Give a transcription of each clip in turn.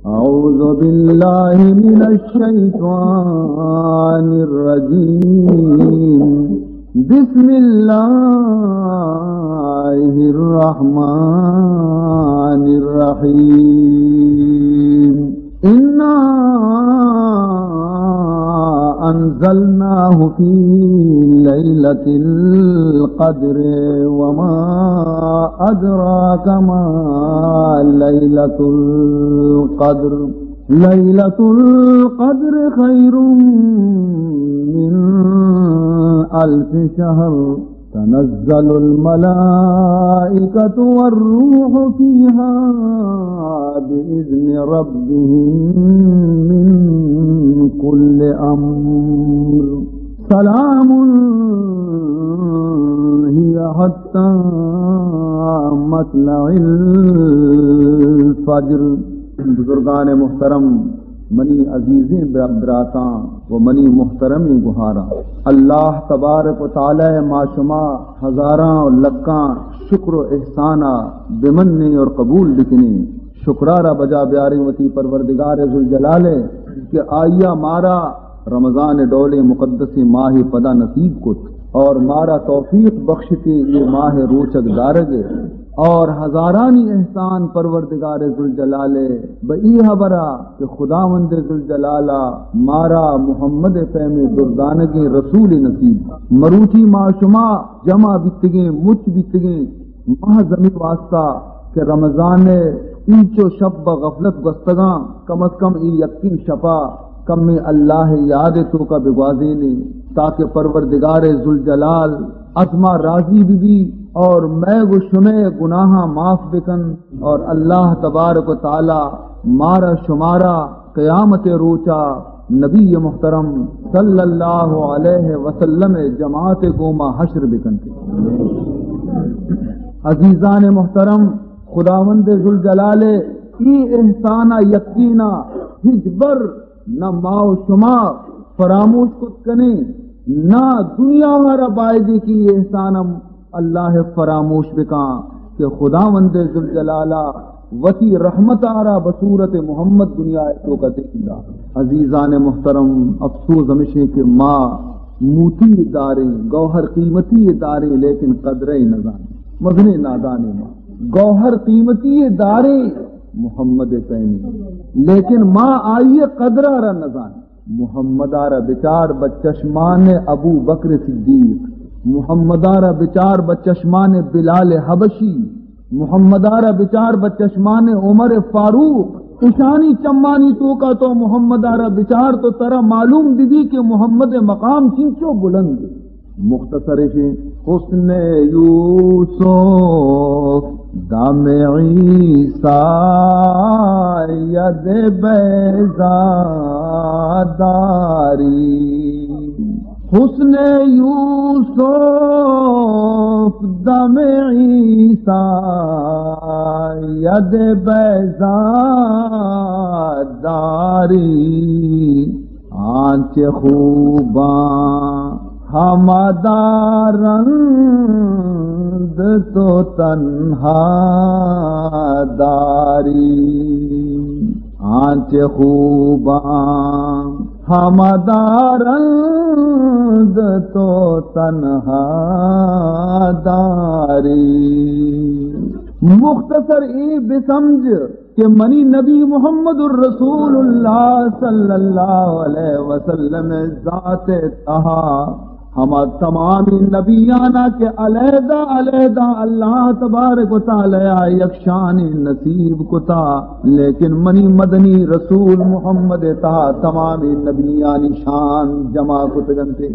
أعوذ بالله من الشيطان الرجيم. بسم الله الرحمن الرحيم. إنا أنزلناه في ليلة القدر وما أدراك ما ليلة القدر. ليلة القدر خير من ألف شهر. تنزل الملائكة والروح فيها بإذن ربهم من كل أمر. سلام هي حتى مطلع الفجر. بزرگان محترم، منی عزیزیں بر-، براتاں و منی محترمیں گہاراں، اللہ تبارک و تعالی ما شما ہزاراں و لکاں شکر و احسانا بمنیں اور قبول بکنیں۔ شکرارا بجا بیاریں وتی پروردگار ذوالجلال ء کہ آئیا مارا رمضان ڈولیں مقدسیں ماہ پدا نصیب کت اور مارا توفیق بخشتے یہ ماہ روچگ دارگ ء۔ اور ہزارانی احسان پروردگار ذوالجلال ء بہ ای حبرا کہ خداوند ذوالجلال ء مارا محمد ء پیم دردانگیں رسول نصیب۔ مروچی ما شما جمع بیتگیں، مچ بیتگیں، محض ہمے واسطہ کہ رمضان ء اینچو شپ بہ غفلت گوستگاں، کم از کم ای یکیں شپا کمے اللہ ء یاد ء توکا بگوازینیں تاکہ پروردگار ذوالجلال از ما راضی بہ بی اور مئے گو شمئے گناہاں معاف بکن اور اللہ تبارک و تعالی مارا شمارا قیامت روچا نبی محترم صلی اللہ علیہ وسلم جماعت گوما حشر بکنت۔ عزیزان محترم، خداوند ذوالجلال ای احسانا یقینا ہچبر نہ ما و شما فراموش کت کنیں، نہ دنیا ہارا بایدے کہ یہ احسان ہم اللہ فراموش بکاں کہ خداوند ذوالجلال ء وتی رحمت آرا بصورت محمد دنیا ء توکا دیندا۔ عزیزان محترم، افسوس ہمشیں کہ ما موتی داریں، گوہر قیمتی داریں، لیکن قدرے نزانیں۔ مزنیں نادانیں ما۔ گوہر قیمتی داریں محمد پینی، لیکن ما آئی قدر آرا نزانیں۔ محمد آرا بچار بہ چشمان ابو بکر صدیق، محمد آرا بچار بہ چشمان بلال حبشی، محمد آرا بچار بہ چشمان عمر فاروق۔ اشانی چمانی توکا تو محمد آرا بچار تو ترا معلوم بی بی کہ محمد مقام چنچو بلند۔ مختصر شی حسن یوسف دم عیسی ید بیضا داری۔ حسن یوسف دم عیسی ید بیضا داری۔ آنچ خوباں ہما دارند تو تنہا داری۔ آنچ خوباں ہما دارند تو تنہا داری۔ مختصر اے بسمجھ کہ منی نبی محمد الرسول اللہ صلی اللہ علیہ وسلم ذات تہا ہما تمامی نبیانا کہ علیحدہ علیحدہ اللہ تبارک و تعالی یک شانی نصیب کتا، لیکن منی مدنی رسول محمد تہا تمامی نبیانی شان جمع کتگنتے۔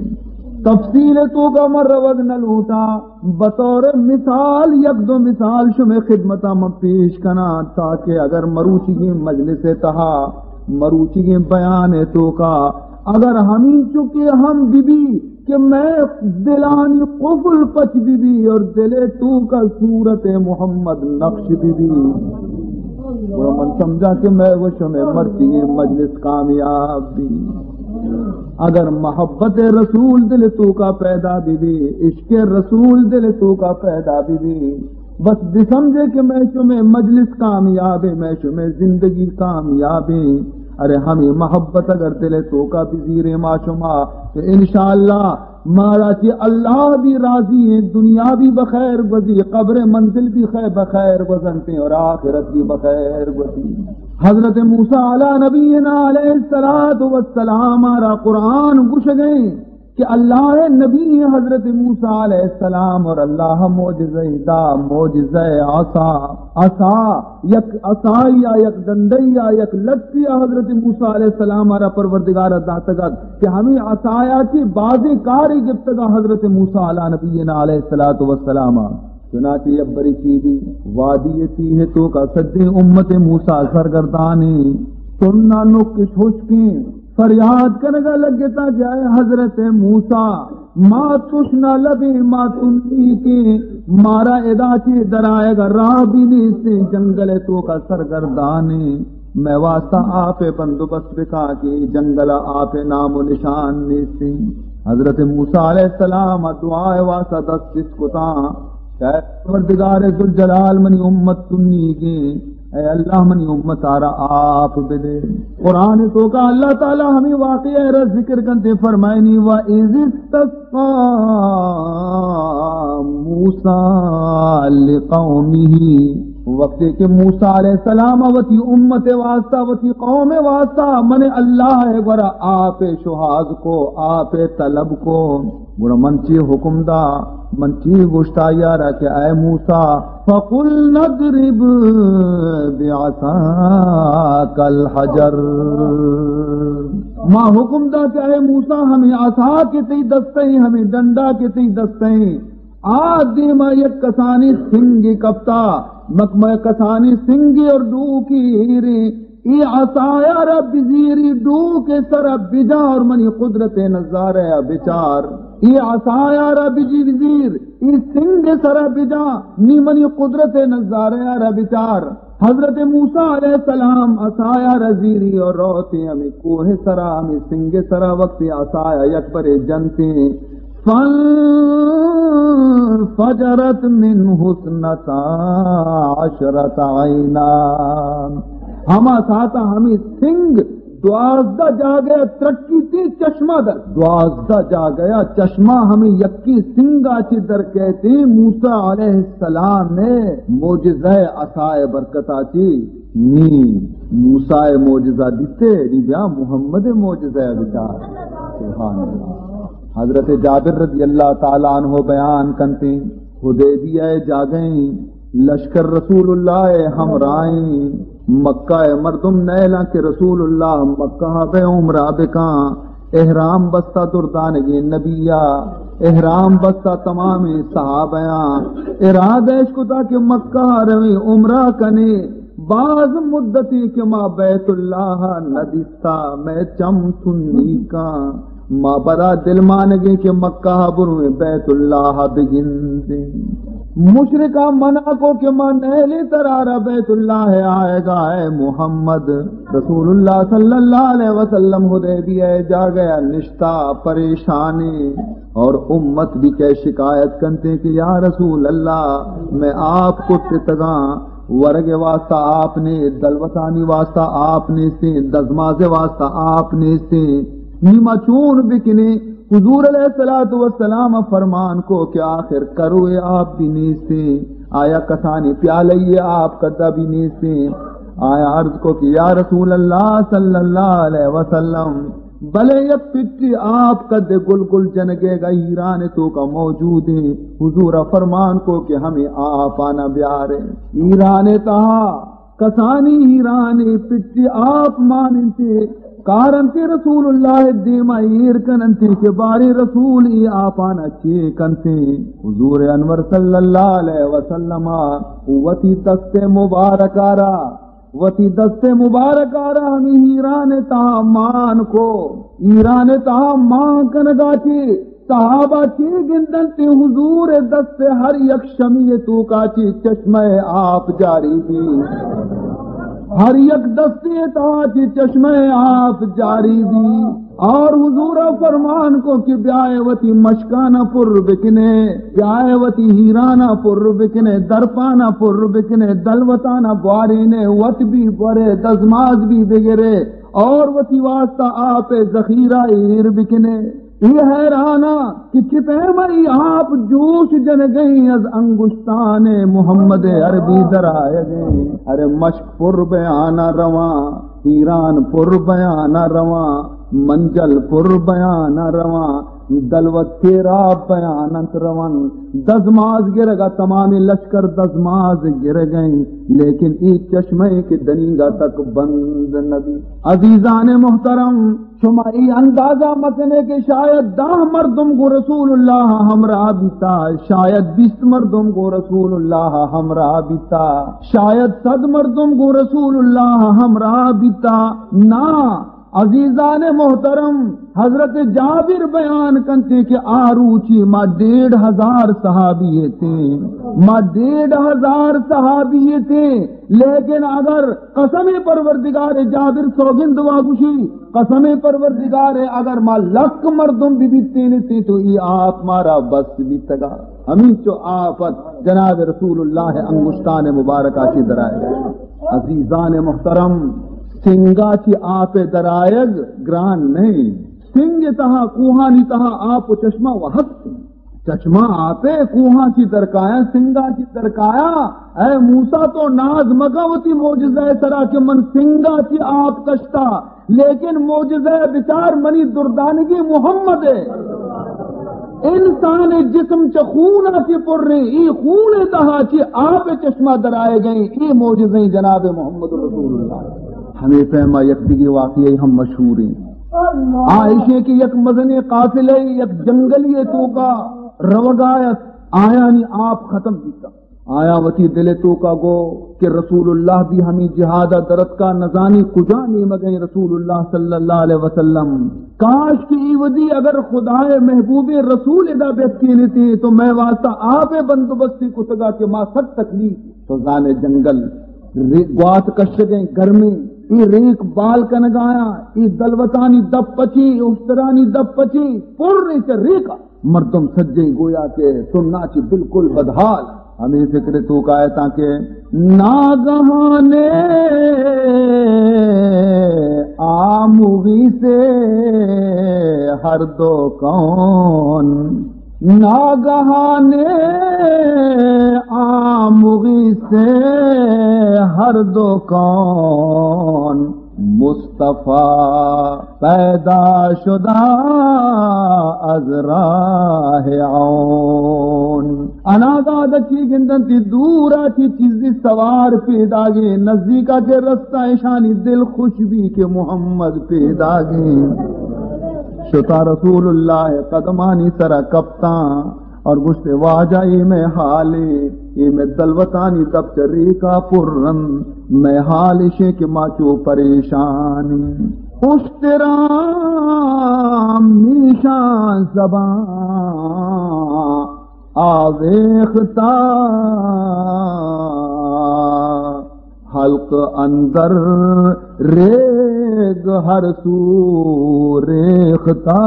تفصیل توکا من روگ نہ لوٹا، بطور مثال یک دو مثال شمئے خدمتا من پیش کناں تاکہ اگر مروچیگیں مجلس تہا، مروچیگیں بیان توکا اگر ہمینچو کہ ہم بی بی کہ مئے دلانی قفل پچ بی بی اور دل توکا صورت محمد نقش بی بی، گڑا من سمجھا کہ مئے و شمئے مرچیگیں مجلس کامیاب بی۔ اگر محبت رسول دل توکا پیدا بی بی، عشق رسول دل توکا پیدا بی بی، بس بسمجھے کہ مئے شمئے مجلس کامیابیں، مئے شمئے زندگی کامیابیں۔ ارے ہمے محبت اگر دل ءِ توکا بزیریں ما شما، تو انشاءاللہ مارا چہ اللہ بھی راضی ایں، دنیا بھی بخیر گوزی، قبر منزل بھی خیر، بخیر گوزنتیں اور آخرت بھی بخیر گوزی۔ حضرت موسیٰ علی نبینا علیہ الصلوۃ والسلام را قرآن گوشگیں کہ اللہ ءِ نبی حضرت موسیٰ علیہ السلام اور اللہ معجزہ دا، معجزہ عصا، عصا یک عصایا، یک ڈنڈیا، یک لٹیا حضرت موسیٰ علیہ السلام را پروردگار داتگ ات کہ ہمیں عصایا چی بازیں کاری گپتگا حضرت موسیٰ علی نبینا علیہ الصلوۃ والسلام۔ چنانچہ یک بری چی بی، وادی تیہ توکا سجیں امت موسیٰ سرگردانیں، تنا نکش ہشکیں، فریاد کنگا لگتا کہ اے حضرت موسیٰ، ما تشنا لبیں، ما تنیکیں، مارا ادا چی درائیگا راہ بھی نیستیں، جنگل توکا سرگردانیں، مئے واسطہ آپ بندوبست بکا کہ جنگل آپ نام و نشان نیستیں۔ حضرت موسیٰ علیہ السلام دعا واسطہ دست چست کتا کہ اے پروردگار ذوالجلال، منی امت تنیگیں، اے اللہ، منی امت آرا آپ بدے۔ قرآن توکا اللہ تعالی ہمیں واقعہ را ذکر کنتے، فرمائنی، وَإِذِ اسْتَسْقَىٰ مُوسَىٰ لِقَوْمِهِ، وقتی کہ موسیٰ علیہ السلام وتی امت واسطہ، وتی قوم واسطہ من اللہ گورا آپ شہاز کو، آپ طلب کو، گڑا من چی حکم دا، من چی گوشتا یارا کہ اے موسیٰ، فَقُلْنَا اضْرِب بِعَصَاكَ الْحَجَرَ۔ ما حکم دا کہ اے موسیٰ، ہمیں عصا کہ تئی دستیں، ہمیں ڈنڈا کہ تئی دستیں، آ دیما یک کسانی سنگی کپتا، مکمہ کسانی سنگی اور ڈوکی ہیری، ای عصایا را بزیری، ڈوک سرا بجا اور منی قدرت نظارہ بچار۔ ای عصایا را بجی بزیر، ای سنگ سرا بجا، نی منی قدرت نظارہ را بچار۔ حضرت موسیٰ علیہ السلام عصایا را زیری اور روتے ہمیں کوہ سرا، ہمیں سنگ سرا، وقت عصایا یک برے جنتے، فانفجرت منه اثنتا عشرة عينا۔ ہما ساعتا ہمیں سنگ دوازدہ جاگہ ترکی تی چشمہ در، دوازدہ جاگہ چشمہ ہمیں یکی سنگا چی در کہتے۔ موسیٰ علیہ السلام نے معجزہ عصائے برکتا چی نی، موسیٰ معجزہ دیتے، نی بیا محمد معجزہ بچار۔ سبحان اللہ۔ حضرت جابر رضی اللہ تعالی عنہ بیان کنتے، حدیبیہ جاگہیں لشکر رسول اللہ ہمراہیں، مکہ مردم نیلاں کہ رسول اللہ مکہ بے عمرہ بکاں، احرام بستا دردانگیں نبیا، احرام بستا تمامیں صحابیاں، ارادہ اش کتا کہ مکہ رویں عمرہ کنیں۔ باز مدتی کہ ما بیت اللہ نہ دیستا، مئے چم تنیکاں، ما برا دل مانگیں کہ مکہ برویں بیت اللہ بگندیں۔ مشرکاں منع کو کہ ما نیلیں ترارا بیت اللہ آئیگا، اے محمد۔ رسول اللہ صلی اللہ علیہ وسلم حدیبیہ جاگہ نشتا پریشانیں اور امت بھی کہ شکایت کنتے کہ یا رسول اللہ، مئے آپ کٹتگاں، ورگ واسطہ آپ نے، دلوتانی واسطہ آپ نیستیں، دزماز واسطہ آپ نیستیں، نی ما چون بکنیں؟ حضور علیہ الصلوۃ والسلام فرمان کو کہ آخر کروے آپ بھی نیستیں، آیا کسانی پیالہ آپ کدا بھی نیستیں۔ آیا عرض کو کہ یا رسول اللہ صلی اللہ علیہ وسلم، بلے یک پٹی آپ کد گل گل جنگے گا ایران توکا موجود ہیں۔ حضور فرمان کو کہ ہمیں آپانا بیارے۔ ایران تہا کسانی ایران پٹی آپ ماننتے، کارنتے رسول اللہ دیما ایر کننتے کہ بارے رسول ای آپانا چے کنتے۔ حضور انور صلی اللہ علیہ وسلم وتی دست مبارک آرا وتی دست مبارک آرا ہمیں ایران تہا مان کو۔ ایران تہا مان کنگا چی صحابہ چی گندنتے؟ حضور دست ہر یک شمی توکا چی چشمہ آپ جاری بی۔ ہر یک دستے تہا چہ چشمہ آپ جاری بی۔ اور حضور فرمان کو کہ بیائے وتی مشکانا پر بکنے، بیائے وتی ہیرانا پر بکنے، درپانا پر بکنے، دلوتانا بوارینے، وت بی برے، دزماز بی بگرے، اور وتی واسطہ آپ ذخیرہ ایر بکنے۔ اے حیرانا کہ چہ پیم ای آپ جوش جنگیں، از انگشتان محمد عربی درآیگیں۔ ارے مشک پر بیانا رواں، ہیران پر بیانا رواں، منجل پر بیانا رواں، دلوت تیراب بیان انت رون، دزماز گرگا، تمامیں لشکر دزماز گرگیں، لیکن اے چشمہ کہ دنیگا تک بند نبی۔ عزیزان محترم، شما اے اندازہ مکنے کہ شاید دہ مردم گوں رسول اللہ ہمراہ بیتا، شاید بیست مردم گوں رسول اللہ ہمراہ بیتا، شاید صد مردم گوں رسول اللہ ہمراہ بیتا۔ نا، عزیزان محترم، حضرت جابر بیان کنتے کہ آ روچی ما ڈیڑھ ہزار صحابی تھے، ما ڈیڑھ ہزار صحابی تھے، لیکن اگر قسم پروردگار، جابر سوگند وا گوشی، قسم پروردگار، اگر ما لک مردم بہ بیتین تھے تو ای آپ مارا بس بیتگا۔ ہمینچو آفت جناب رسول اللہ انگشتان مبارکہ چی درائے۔ عزیزان محترم، سنگا چی آپ درائگ گران نہیں۔ سنگ تہا، کوہانی تہا آپ و چشمہ و ہست۔ چشمہ آپے کوہاں چی درکایا، سنگا چی درکایا۔ اے موسیٰ، تو ناز مکن وتی معجزہ سرا کہ من سنگا چی آپ کشتا، لیکن معجزہ بچار منی دردانگی محمد ہے۔ انسان جسم چہ خون چی پر ہیں، ای خون تہا چی آپ چشمہ درائے گئے، ای معجزہ جناب محمد رسول اللہ۔ ہمیں پیما یک دیگی واقعی ہم مشہور ہیں۔ آ ایشیں کہ یک مزنیں قافلے یک جنگلی توکا روگایت، آیانی آپ ختم بیتا۔ آیا وتی دل توکا گو کہ رسول اللہ بھی ہمیں جہاد درتکا، نزانی کجا نیمگیں رسول اللہ صلی اللہ علیہ وسلم۔ کاش کہ ای ودی اگر خدائے محبوب رسول ادا بیتکینتی تو میں واسطہ آپ بندوبستی کتگا کہ ما سک تکلیف۔ تو زانے جنگل رے-، گوات کشگیں گرمی، ای ریک بال کنگایا، ای دلوتانی دپ پچی، اشترانی دپ پچی، پر ریک ریکا۔ مردم سجیں گویا کہ سناچی بالکل بدحال۔ ہمیں فکر توکا ہے تاکہ ناگہانے آموغی سے ہر دو کون، ناگہانے آموغی سے ہر دو کون، مصطفی پیدا شدہ از راہ عون۔ اناگاہ دچی گندنتی دورا چی چیزی سوار پیداگیں، نزدیکا کہ رستہ اشانی دل خوش بی کہ محمد پیداگیں۔ شتا رسول اللہ قدمانی سرا کپتاں۔ اور گوشتے، واجہ، اے مئے حالے، اے مئے دلوتانی دپ چہ ریکا پرن، مئے حال اشیں کہ ما چو پریشانی۔ اشتران میشان زبان آویختا، حلق اندر ریگ ہر سو ریختا۔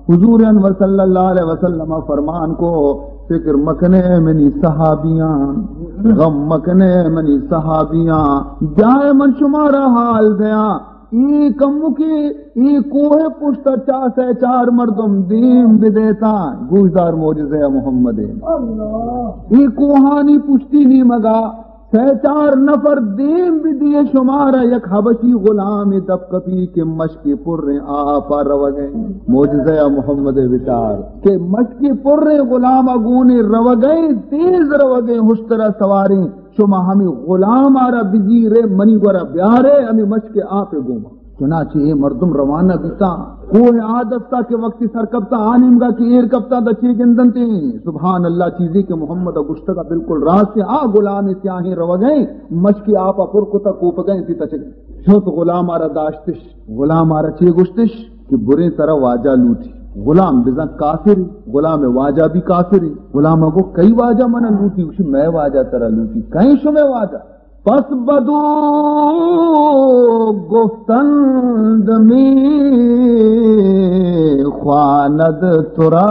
حضور انور صلی اللہ علیہ وسلم فرمان کو، فکر مکنے منی صحابیاں، غم مکنے منی صحابیاں، بیائے من شمارا حال دیاں۔ ای کمکی ای کوہ پشت چا سے چار مردم دیم بدیتا۔ گوشدار معجزہ محمد۔ ای کوہانی پشتی نیمگا سے چار نفر دیم بدیے، شمارا یک حبشی غلام دپ کپی کہ مشکی پریں آپا روگئے۔ معجزہ محمد بچار کہ مشکی پریں غلام گونے روگئے، تیز روگئے، ہشترا سواریں۔ شما ہمیں غلام آرا بزیرے، منی گورا بیارے، ہمیں مشک آپ گوما۔ چنانچہ اے مردم روانہ بیتاں۔ کوہ آ دستا کہ وقتی سر کپتا، آ نیمگا کہ ایر کپتا، دا چے گندنتے؟ سبحان اللہ، چیزی کہ محمد گشتگا بالکل راست ہے۔ آ غلام سیاہیں روگئے، مشکی آپا پر کتا، کوپگئے تی تچگ۔ شوت غلام آرا داشتش، غلام آرا چے گشتش کہ بریں ترا واجہ لوٹی۔ غلام بزاں کافرے، غلام ءِ واجہ بھی کافرے۔ غلام ءَ گو، کئی واجہ من ءَ لوٹی؟ گوشی، مئے واجہ ترا لوٹی۔ کئے شمئے واجہ؟ پس بدو گفتند می‌خواند تو را،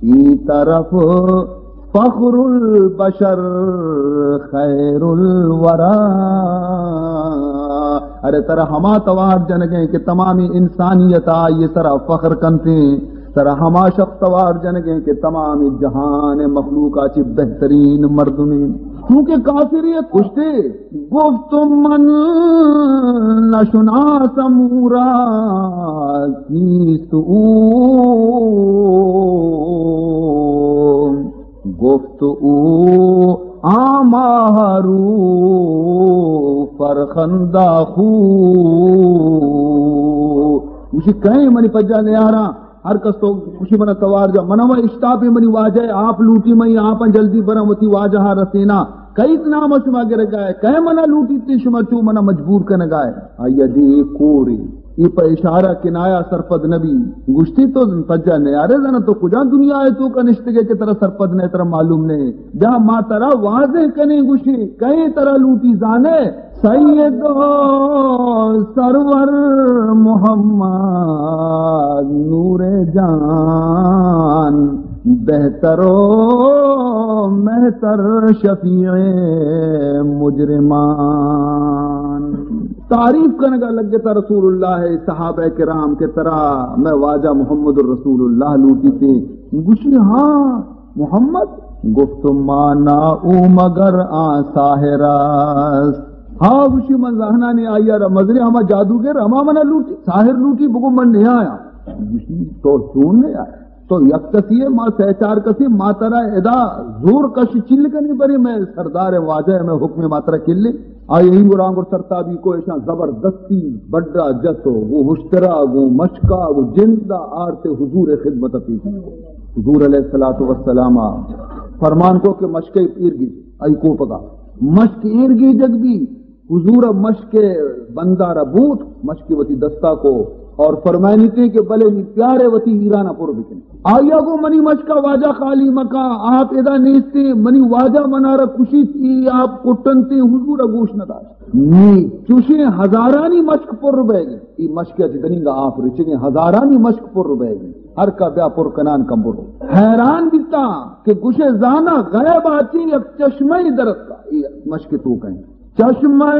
این طرف فخر البشر خیر الورا۔ ارے ترا ہما توار جنگیں کہ تمامی انسانیت آئی سرا فخر کنتیں، ترا ہما شخص توار جنگیں کہ تمامی جہان مخلوق آ چی بہترین مردمیں۔ چونکہ کافری کشتے، گفت من نشناسم او را کیست او، گفت او آماهرو فرخنده خو۔ گوشی، کئے منی پجا نیاراں؟ ہر کس تو گوشی، منا توار جا، منا و اشتاپی منی واجہ آپ لوٹی، من آپاں جلدی براں وتی واجہ ءَ رسیناں۔ کئیت نام شما گرگائے؟ کئے منا لوٹیت، شما چو منا مجبور کنگائے؟ آئی ءَ دی کورے۔ اے پہ اشارہ کنایا سرپد نبی۔ گوشتی، تو پجا نیارے زانا تو کجا دنیا ءِ توکا نشتگے کہ ترا سرپد نہ، ترا معلوم نہ۔ بیا ما ترا واضح کنیں۔ گوشی، کئے ترا لوٹی زانے؟ سید و سرور محمد نور جان، بہتر و مہتر شفیع مجرمان۔ تعریف کنگا لگتا رسول اللہ ءِ صحابہ کرام کہ ترا مئے واجہ محمد الرسول اللہ لوٹیتے۔ گوشی، ہاں محمد؟ گفت، مانا او مگر آن ساحر است۔ ہاں، گوشی، من زہنانی آئی ءَ را، مزنیں ہما جادوگر ہما منا لوٹی، ساحر لوٹی، بگو من نیایاں۔ گوشی، تو چون نیائے؟ تو یک کسی ئے، ما سئے چار کسی، ما ترا ادا زور کش چل کنی، بری مئے سردار واجہ ءِ، مئے حکم، ما ترا کلی۔ آئی ءَ گڑا گڑ سرتابی کو، ایشاں زبردستی بڈا جت و گوں ہشترا، گوں مشکا، گوں جندا آرتے حضور ءِ خدمت ءَ پیش کو۔ حضور علیہ الصلوۃ والسلام ءَ فرمان کو کہ مشک ایر گیج، آئی کوپگا مشک ایر گیجگ بی۔ حضور ءَ مشک ءِ بندار ءَ بوت، مشک وتی دستا کو اور فرمائنیتے کہ بلے نی پیارے وتی ایران ءَ پر بکن۔ آئی ءَ گو، منی مشک ءَ واجہ خالی مکاں، آپ ادا نیستیں، منی واجہ منارا کشیت، ای آپ کٹنتے۔ حضور ءَ گوش نہ داشت۔ نی چوشیں ہزارانی مشک پر بیگ، ای مشک ءَ چہ دنیگا آپ رچگیں، ہزارانی مشک پر بیگ، ہر کا بیا پر کنان کن برو۔ حیران بیتا کہ گوشے، زانا غیب ءَ چہ یک چشمہ درتکا، ای مشک توکا ایں۔ چشمه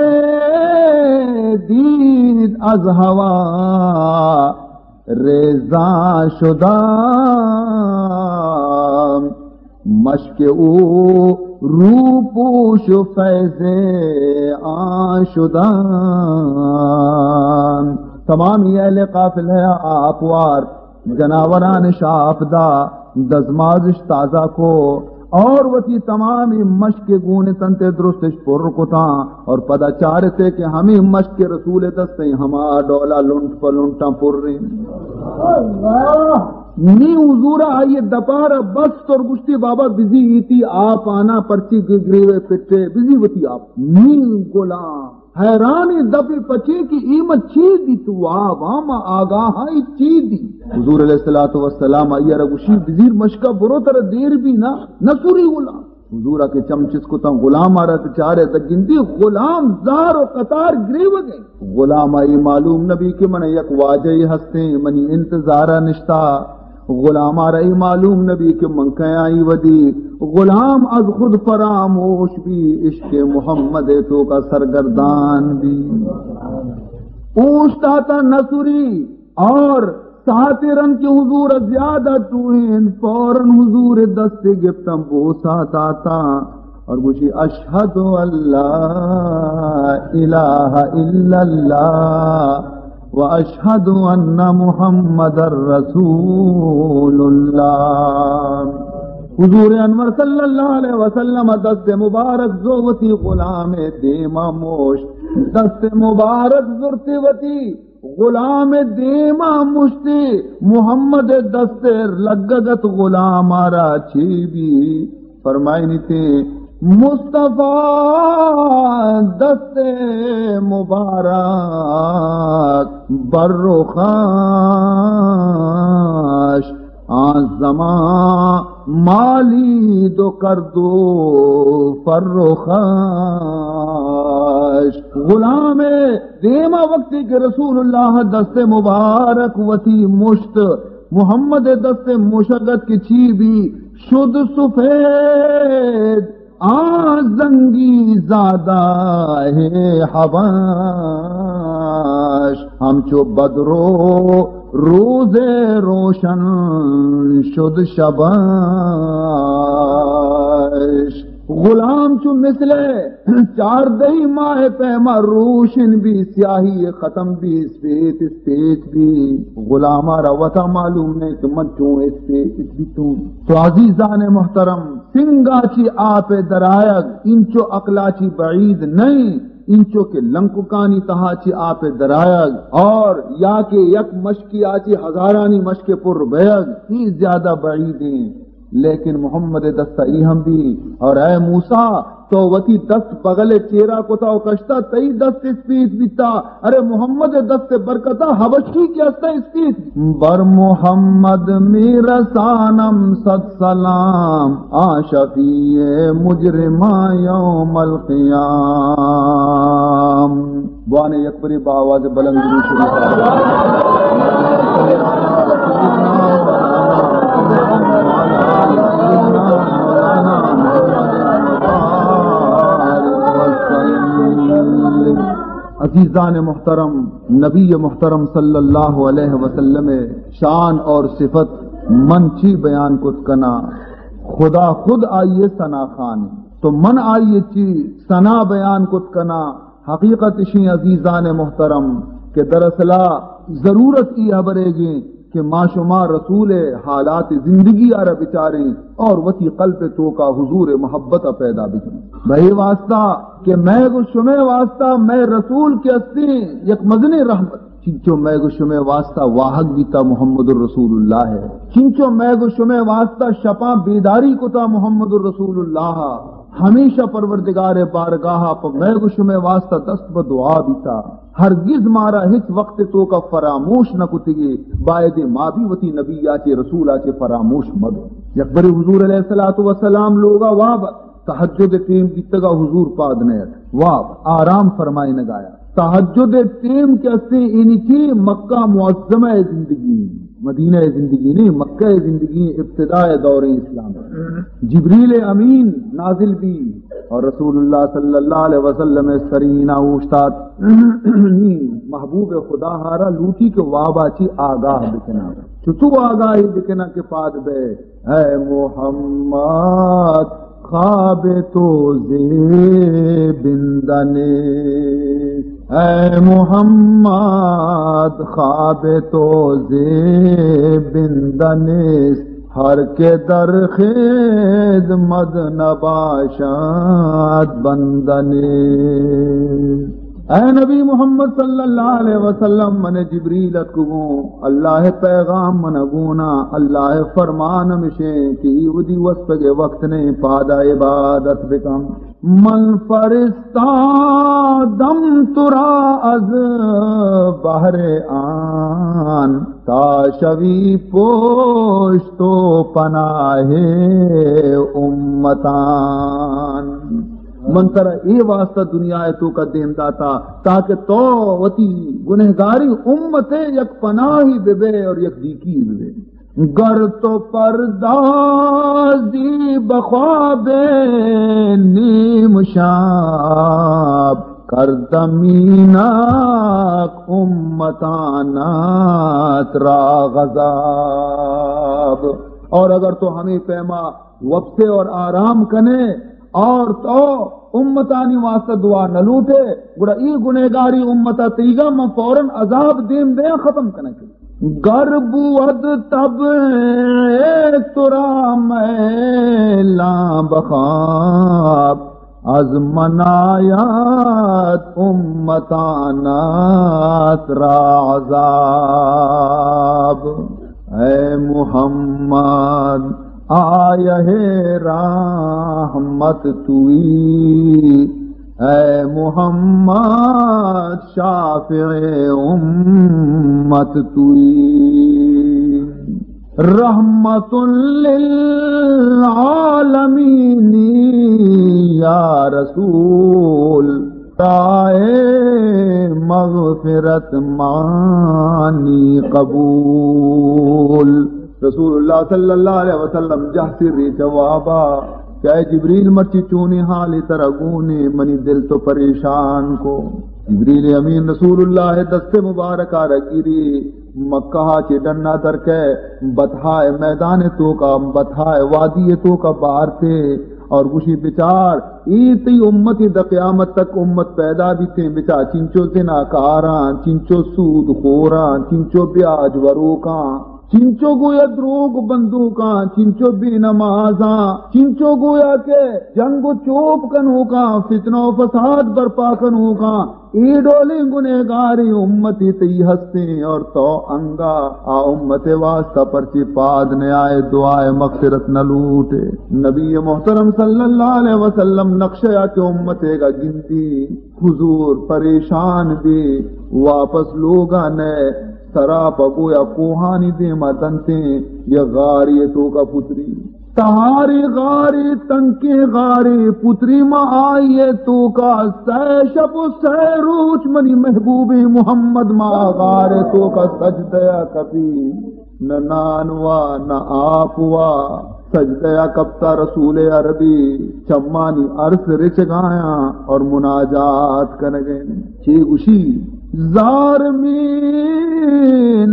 دید از هوا ریزان شدم، مشک او روپوش و فیض آن شدم۔ تمامی اہل قافلہ آپوار جناوران شاپ دا، دزمازش تازہ کو اور وتی تمامی مشک گون تنتے درستش پر کتاں اور پدا چارتے کہ ہمیں مشک رسول دستیں ہما ڈولا لنٹ پہ لنٹاں پر ریں۔ نی حضور آئی دپار بست اور گشتی، بابا بزی ایتی آپ آنا، پرچی گریوے پٹے، بزی وتی آپ۔ نی غلام حیران دپ پچے کہ اے ما چی دیت؟ واب ہاں، ما آگاہ ہاں، اے چی دی؟ حضور علیہ الصلوۃ والسلام آئی را گوشی، بزیر مشکا برو، ترا دیر بی نا، نسوری غلام۔ حضور کہ چم چست کتاں غلام را، تو چارے تو گندی غلام زار و قطار گریوگے۔ غلام ءَ اے معلوم نبی کہ من یک واجہ ہستیں، منی انتظار نشتا۔ غلام ءَ را اے معلوم نبی کہ من کیاں ای ودی۔ غلام از خود فراموش بی، عشق محمد توکا سرگردان بی۔ اوشتاتا نسوری اور ساعت رند کہ حضور زیادہ ٹوہین، فوراً حضور دست گپتم، بوسا داتا اور گوشی، اشہد ان لا الہ الا اللہ و اشہد ان محمد رسول اللہ۔ حضور انور صلی اللہ علیہ وسلم دست مبارک زو وتی غلام دیما موش، دست مبارک زرتی وتی غلام دیما مشتی، محمد دست لگگت غلام را چی بی؟ فرمائنیتے، مصطفی دست مبارک بر رخش، آن زمان مالید و کرد و فرخش. غلام دیما وقتی کہ رسول اللہ دست مبارک وتی مشت، محمد دست مشگت کہ چی بی، شد سفید آ زنگی زادہ حبش، ہمچو بدر و روز روشن شد شبش. غلام چو مثل چاردہی ماہ پیما روشن بی، سیاہی ختم بی، اسپیت اسپیت بی. غلاما را وتا معلوم نہیں کہ من چون اسپیت بیتوں. تو عزیزان محترم، سنگا چی آپ درآیگ انچو عقلا چی بعید نہیں، انچو کہ لنککانی تہا چی آپ درآیگ، اور یا کہ یک مشکی آ چی ہزارانی مشک پر بیگ، ای زیادہ بعید ہیں. لیکن محمد دست ای ہم بی. اور اے موسیٰ، تو وتی دست بغل چیرا کتا و کشتا، تئی دست اسپیت بیتا. ارے محمد دست برکتا حبشی کہ استا اسپیت. بر محمد میرسانم صد سلام، آ شفیع مجرمان یوم القیام. بوانے یک بری با آواز بلند درود شریف. عزیزان محترم، نبی محترم صلی اللہ علیہ وسلم شان اور صفت من چی بیان کت کنا؟ خدا خود آئیے ثنا خان، تو من آئیے چی ثنا بیان کت کنا؟ حقیقت اشیں عزیزان محترم کہ دراصلا ضرورت ای ہبرے گیں کہ ما شما رسول حالات زندگی آ را بچاریں اور وتی قلب توکا حضور محبت پیدا بکنیں. بہ اے واسطہ کہ مئے گو شمے واسطہ مئے رسول کہ استیں یک مزنیں رحمت. چنچو مئے گو شمے واسطہ واہگ بیتا محمد الرسول اللہ ہے، چنچو مئے گو شمے واسطہ شپاں بیداری کتا محمد الرسول اللہ، ہمیشہ پروردگار بارگاہ پہ مئے گو شمے واسطہ دست بہ دعا بیتا. ہرگز مارا ہچ وقت توکا فراموش نہ کتگی. باید ما بھی وتی نبی آ چے، رسول آ چے فراموش مبیں. یک برے حضور علیہ الصلوۃ والسلام لوگا واب تہجد ٹیم بیتگا، حضور پاد نیت، واب آرام فرمائینگایا. تہجد ٹیم کہ استے اینی چی مکہ معظمہ زندگی، مدینہ زندگی نہیں، مکہ زندگی ابتداء دور اسلام. جبریل امین نازل بی اور رسول اللہ صلی اللہ علیہ وسلم سرینہ اوشتات. نی محبوب خدا ہارا لوٹی کہ وابا چی آگاہ بکنا. چتو آگاہی بکنا کہ پاد بے، اے محمد، خواب تو زیبندہ نیست. اے محمد، خواب تو زیبندہ نیست، ہر که در خدمت نباشد بندہ نیست. اے نبی محمد صلی اللہ علیہ وسلم، من جبریل اتکگوں، اللہ پیغام من گونا، اللہ فرمان ہمشیں کہ ای ودی وسپگے وقت نہیں، پادا عبادت بکن. من فرستادم تو را از بهر آن، تا شوی پشت و پناه امتان. من ترا اے واسطہ دنیا ء توکا دیم داتا تاکہ تو وتی گنہگاری امت ء یک پناہی بہ بئے اور یک دیکی بہ بئے. گر تو پردازی بہ خواب نیم شب، کردم اینک امتانت را غضب. اور اگر تو ہمے پیما وپسے اور آرام کنے اور تو امتانی واسطہ دعا نہ لوٹے، گڑا ای گنہگاری امتا تیگا من فوراً عذاب دیم دیاں ختم کنگ. گر بود طبع تو را میلاں بخواب، از من آید امتانت را عذاب. اے محمد، آیه رحمت تویی، ای محمد شافع امت تویی. رحمت للعالمینی یا رسول، رائے مغفرت مانی قبول. رسول اللہ صلی اللہ علیہ وسلم جہ سری جوابا کہ اے جبریل، مرچی چونیں حالے ترا گونے، منی دل تو پریشان کو. جبریل امین رسول اللہ دست مبارکا را گری، مکہ چہ ڈنا درکے، بطحا میدان توکا، بطحا وادی توکا بارتے اور گوشی، بچار، اے تئی امت، دا قیامت تک امت پیدا بیتیں، بچار چنچو زناکاراں، چنچو سود خوراں، چنچو بیاج وروکاں، چنچو گویا دروگ بندوکاں، چنچو بے نمازاں، چنچو گویا کہ جنگ و چوپ کنوکاں، فتنہ و فساد برپا کنوکاں، اے ڈولیں گنہگاریں امتی تئی ہستیں اور تو انگا آ امت واسطہ پرچی پاد نیائے، دعائے مغفرت نہ لوٹے. نبی محترم صلی اللہ علیہ وسلم نقشہ یا کہ امتے گا گندی، حضور پریشان بی، واپس لوگا نئے، سرا پہ گویا کوہانی دیما دنتیں، یا غاری توکا پتری. تہاری غاری، تنکیں غاری پتری، ما آئیے توکا سہ شپ و سہ روچ، منی محبوبیں محمد، ما غار توکا سجدہ کپی، نہ نان وا نہ آپ وا. سجدہ کپتا رسول عربی، چمانی ارس رچگایاں اور مناجات کنگیں. چی گوشی؟ زار می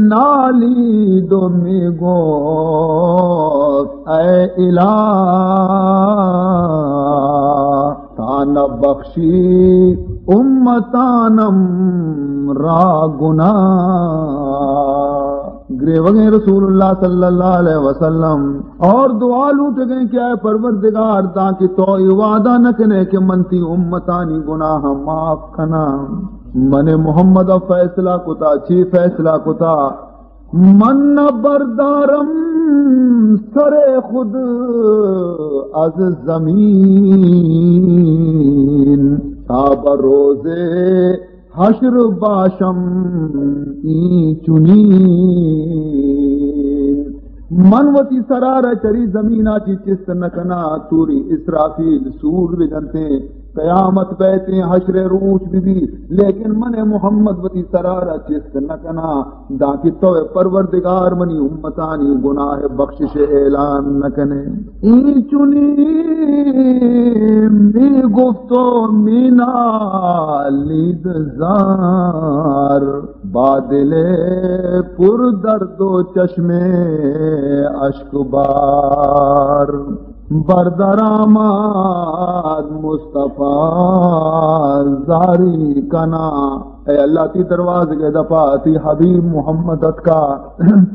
نالی دو می گوت، اے الہ، تا نہ بخشی امتانم را گناہ. گریوگیں رسول اللہ صلی اللہ علیہ وسلم اور دعا لوٹگیں کہ اے پروردگار، داں کہ تو اے وعدہ نہ کنے کہ من تئی امتانی گناہ معاف کناں. من محمد فیصلہ کتا، چی فیصلہ کتا؟ من نہ بردارم سر خود از زمین، تا بہ روز حشر باشم این چنین. من وتی سرا را چری زمینا چی چست نہ کناں، توری اسرافیل سور بجنتیں، قیامت بیتیں، حشر روچ بی بی، لیکن من محمد وتی سرا را چست نہ کناں، داں کہ تو پروردگار منی امتانی گناہ بخشش اعلان نہ کنے. این چنین می گفت و می نالید زار، با دل پر درد و چشم اشک بار. بردرآمد مصطفی زاری کنا. اے اللہ، تئی دروازگ ءِ دپا تئی حبیب محمد اتکا،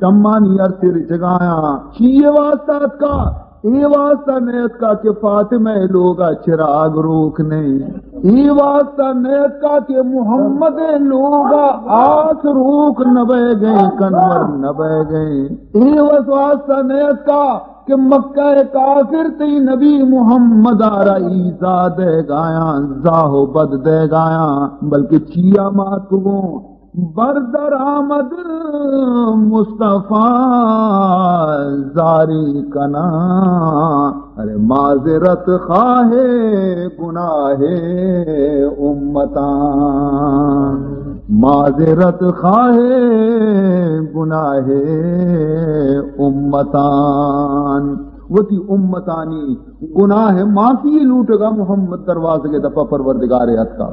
چمانی ارس رچگایاں. چی واسطہ اتکا؟ اے واسطہ نیتکا کہ فاطمہ ءِ لوگا چراگ روک نئیں. اے واسطہ نیتکا کہ محمد ءِ لوگا آس روک نہ بئیگئیں، کنور نہ بئیگئیں. اے واسطہ نیتکا کہ مکہ ءِ کافر تئی نبی محمد ءَ را ایذا دئیگایاں، زاہ و بد دئیگایاں، بلکہ چیا مات گوں بردرآمد مصطفی زاری کناں. ارے معذرت خواہ گناہ امتان، معذرت خواہ گناہ امتان. وتی امتانی گناہ معافی لوٹگا محمد دروازگ ءِ دپا پروردگار ءِ اتکا.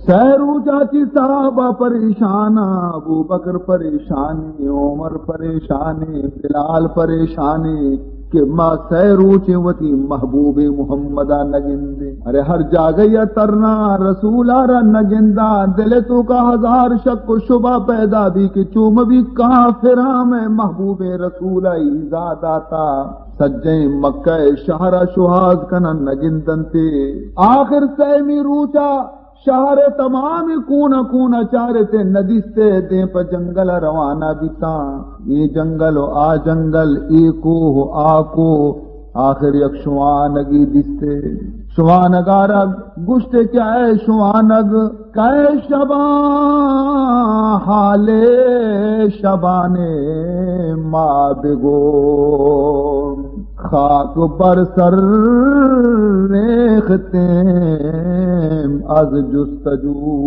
سہ روچا چی صحابہ پریشان، ابوبکر پریشانی، عمر پریشانی، بلال پریشانی کہ ما سہ روچیں وتی محبوب محمد ءَ نہ گندیں. ارے ہر جاگہ ءَ ترنا، رسول ءَ را نہ گنداں، دل ءِ توکا ہزار شک و شبہ پیدا بی کہ چو مہ بی کافراں مئے محبوب رسول ءَ ایذا داتا. سجیں مکہ ءِ شہر ءَ شوہاز کنن نہ گندنتے. آخر سیمی روچا شہر ءِ تمام کونا کونا چارتے، نہ دیستے، دیم پہ جنگل ءَ روانہ بیتاں. اے جنگل و آ جنگل، اے کوہ و آ کوہ، آخر یک شوانگی دیستے، شوانگارا گوشتے کہ اے شوانگ، کئے شباں حال شبان ما بگو، خاک بر سر ریختیم از جستجو۔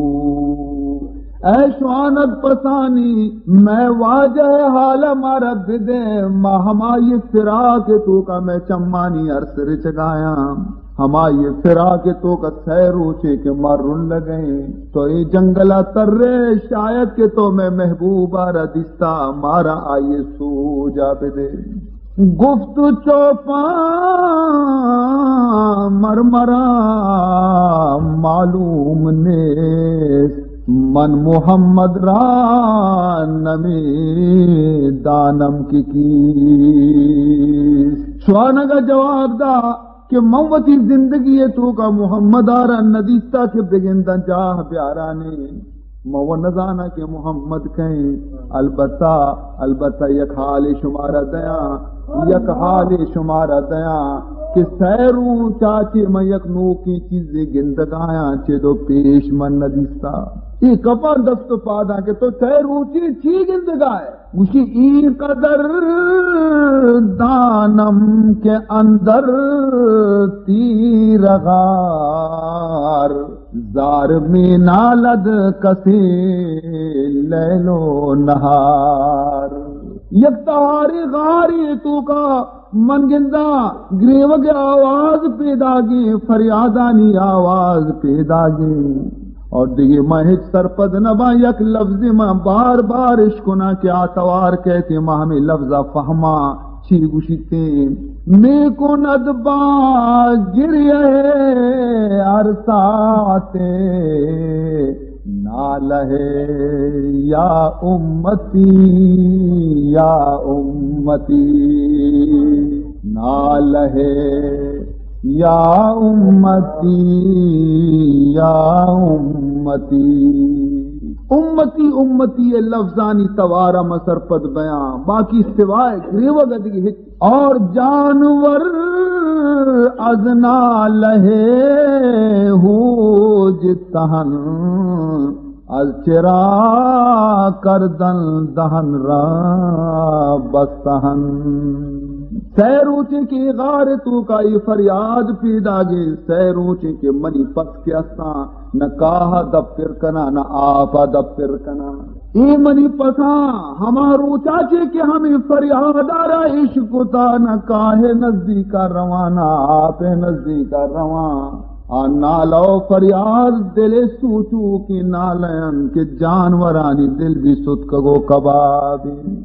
اے شوانگ پسانی، مئے واجہ حال مارا بدے، ما ہمائی فراق توکا مئے چمانی ارس رچگایاں۔ ہمائی فراق توکا سئے روچے کہ ما رلگئیں، تو اے جنگلا ترے، شاید کہ تو مئے محبوبا را دیستا، مارا آئی سوجا بدے۔ گفت چوپان مر مرا معلوم نیست، من محمد را نمی دانم که کیست۔ شوانگا جواب دا کہ من وتی زندگی توکا محمد آرا ندیستا کہ بگنداں جاہ بیارانی۔ من و نزاناں کہ محمد کئیں، البتہ، البتہ یک حالے شمارا دیاں، یک حالے شمارا دیاں کہ سئے روچا چہ من یک نوکیں چیزے گندگایاں، چہ دو پیش من ندیستا۔ اے کپاں دست و پاداں کہ تو سئے روچے چی گندگائے؟ گوشی، ای قدر دانم که اندر تیره‌غار، زار می‌نالد کسی لیل و نهار۔ یک تہاریں غارے توکا من گنداں گریوگ آواز پیداگیں، فریادانی آواز پیداگیں۔ اور دگہ من ہچ سرپد نباں، یک لفظے من بار بار اشکناں کہ آ توار کئیت، من ہمے لفظا فہماں چی گوشیتیں۔ می‌کند با گریه هر ساعت ناله یا امتی، یا امتی، ناله یا امتی، یا امتی۔ امتی، امتی ءِ لفظانی توارا من سرپد بیاں، باقی سوائے گریوگ ءَ دگہ ہچ۔ اور جانور از نالہ ہوج تہن، از چرا کردن دہن را بستہن۔ سئے روچیں کہ اے غار ءِ توکا اے فریاد پیداگیں، سئے روچیں کہ منی پس کہ استاں، نہ کاہ ءَ دپ پر کناں، نہ آپ ءَ دپ پر کناں۔ اے منی پساں ہما روچا چہ کہ ہمے فریادا را اشکتاں، نہ کاہ ءِ نزیکا رواں، نہ آپ ءِ نزیکا رواں۔ آ نالہ و فریاد دل ءِ سوچوکیں نالہ انت کہ جانورانی دل بھی ستکگ و کباب انت۔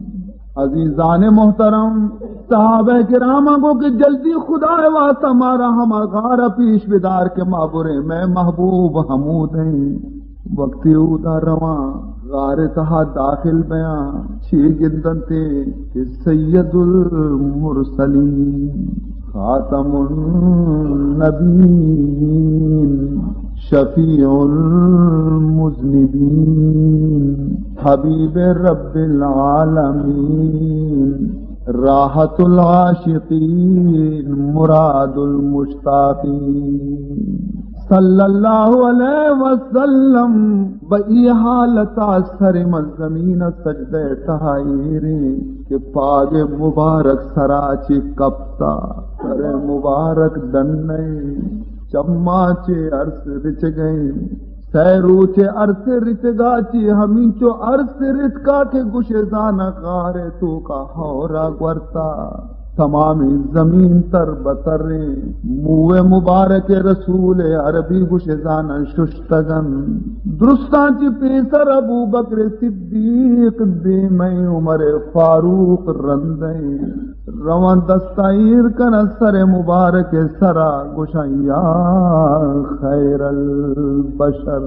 عزیزان محترم، صحابہ کرام گو کہ جلدی خدا ءِ واسطہ مارا ہما غار ءَ پیش بدار کہ ما بریں، مئے محبوب ہمود انت۔ وقتی اودا رواں، غار ءِ تہا داخل بیاں، چے گندنتے کہ سید المرسلین، خاتم النبیین، شفیع المذنبین، حبیب رب العالمین، راحت العاشقین، مراد المشتاقین۔ صلی اللہ علیہ وسلم۔ بہ اے حالتا سر من زمین ءِ سجدہ ءِ تہا ایریں کہ پاگ مبارک سرا چہ کپتا، سر مبارک ڈنیں، چماں چہ ارس رچگیں۔ سئے روچ ارس رچگا چہ ہمینچو ارس رتکا کہ گوشے زاناں غار ءِ توکا ہورا گورتا۔ تمامیں زمین تر بتریں۔ موئے مبارک رسول عربی گوشے زاناں ششتگن۔ درستاں چہ پیسر ابو بکر صدیق دیمیں، عمر فاروق رندیں۔ رواں دستاں ایر کناں سر مبارک سرا، گوشاں یا خیر البشر،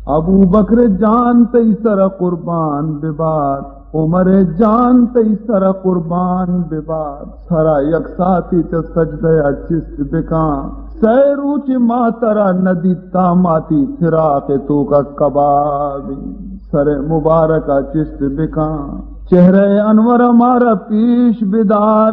ابو بکر جان تئی سر قربان ببات، عمر جان تئی سر قربان ببات۔ سرا یک ساعتی چہ سجدہ ءَ چست بکاں۔ سئے روچ ما ترا ندیتا، ما تئی فراق توکا کباب۔ سر مبارکا چست بکاں۔ چہرہ انور مارا پیش بدار۔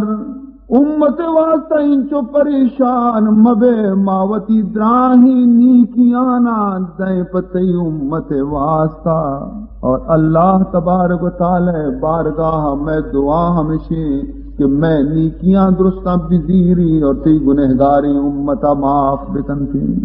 امت واسطہ انچو پریشان مبے، ما وتی دراہیں نیکیانا دئیں پہ تئی امت واسطہ۔ اور اللہ تبارک و تعالی بارگاہ میں دعا ہمشیں کہ میں نیکیاں درستاں بزیری اور تئی گنہگاریں امتا معاف بکنتیں۔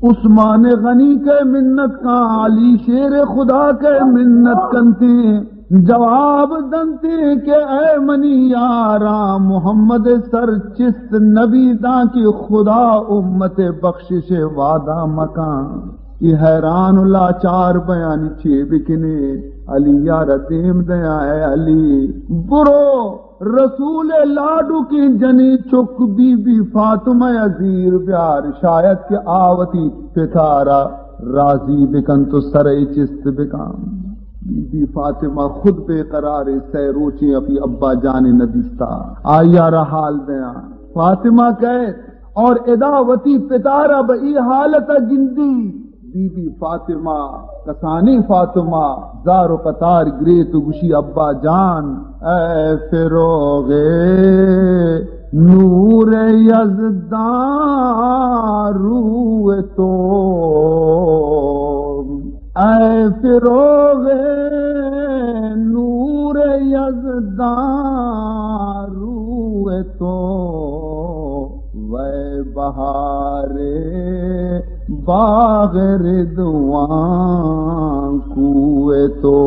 عثمان غنی کے منت کا، علی شیر خدا کے منت کنتیں۔ جواب دنتے کہ اے منی یاراں، محمد سر چست نبی داں کہ خدا امت بخشش وعدہ مکاں۔ یہ حیران و لاچار بیانی چے بکنے؟ علی یار دیم دیاں، اے علی برو رسول لاڈو کی جنی چک بی بی فاطمہ زیر بیار، شاید کہ آوتی پتارا راضی بکن تو سرے چست بکن۔ بی بی فاطمہ خود بے قرار، سہ روچیں اپی ابا جان ندیستا۔ آئیا را حال دیاں۔ فاطمہ کہت اور ادا وتی پتارا بہ ای حالت گندی۔ بی بی فاطمہ، کسانی فاطمہ، زار و قطار گریت و گشی ابا جان، اے فروغ نور یزدان روح تو، اے فروغ نور یزدان روح تو، وے بہار باغ ردوان کوہ تو۔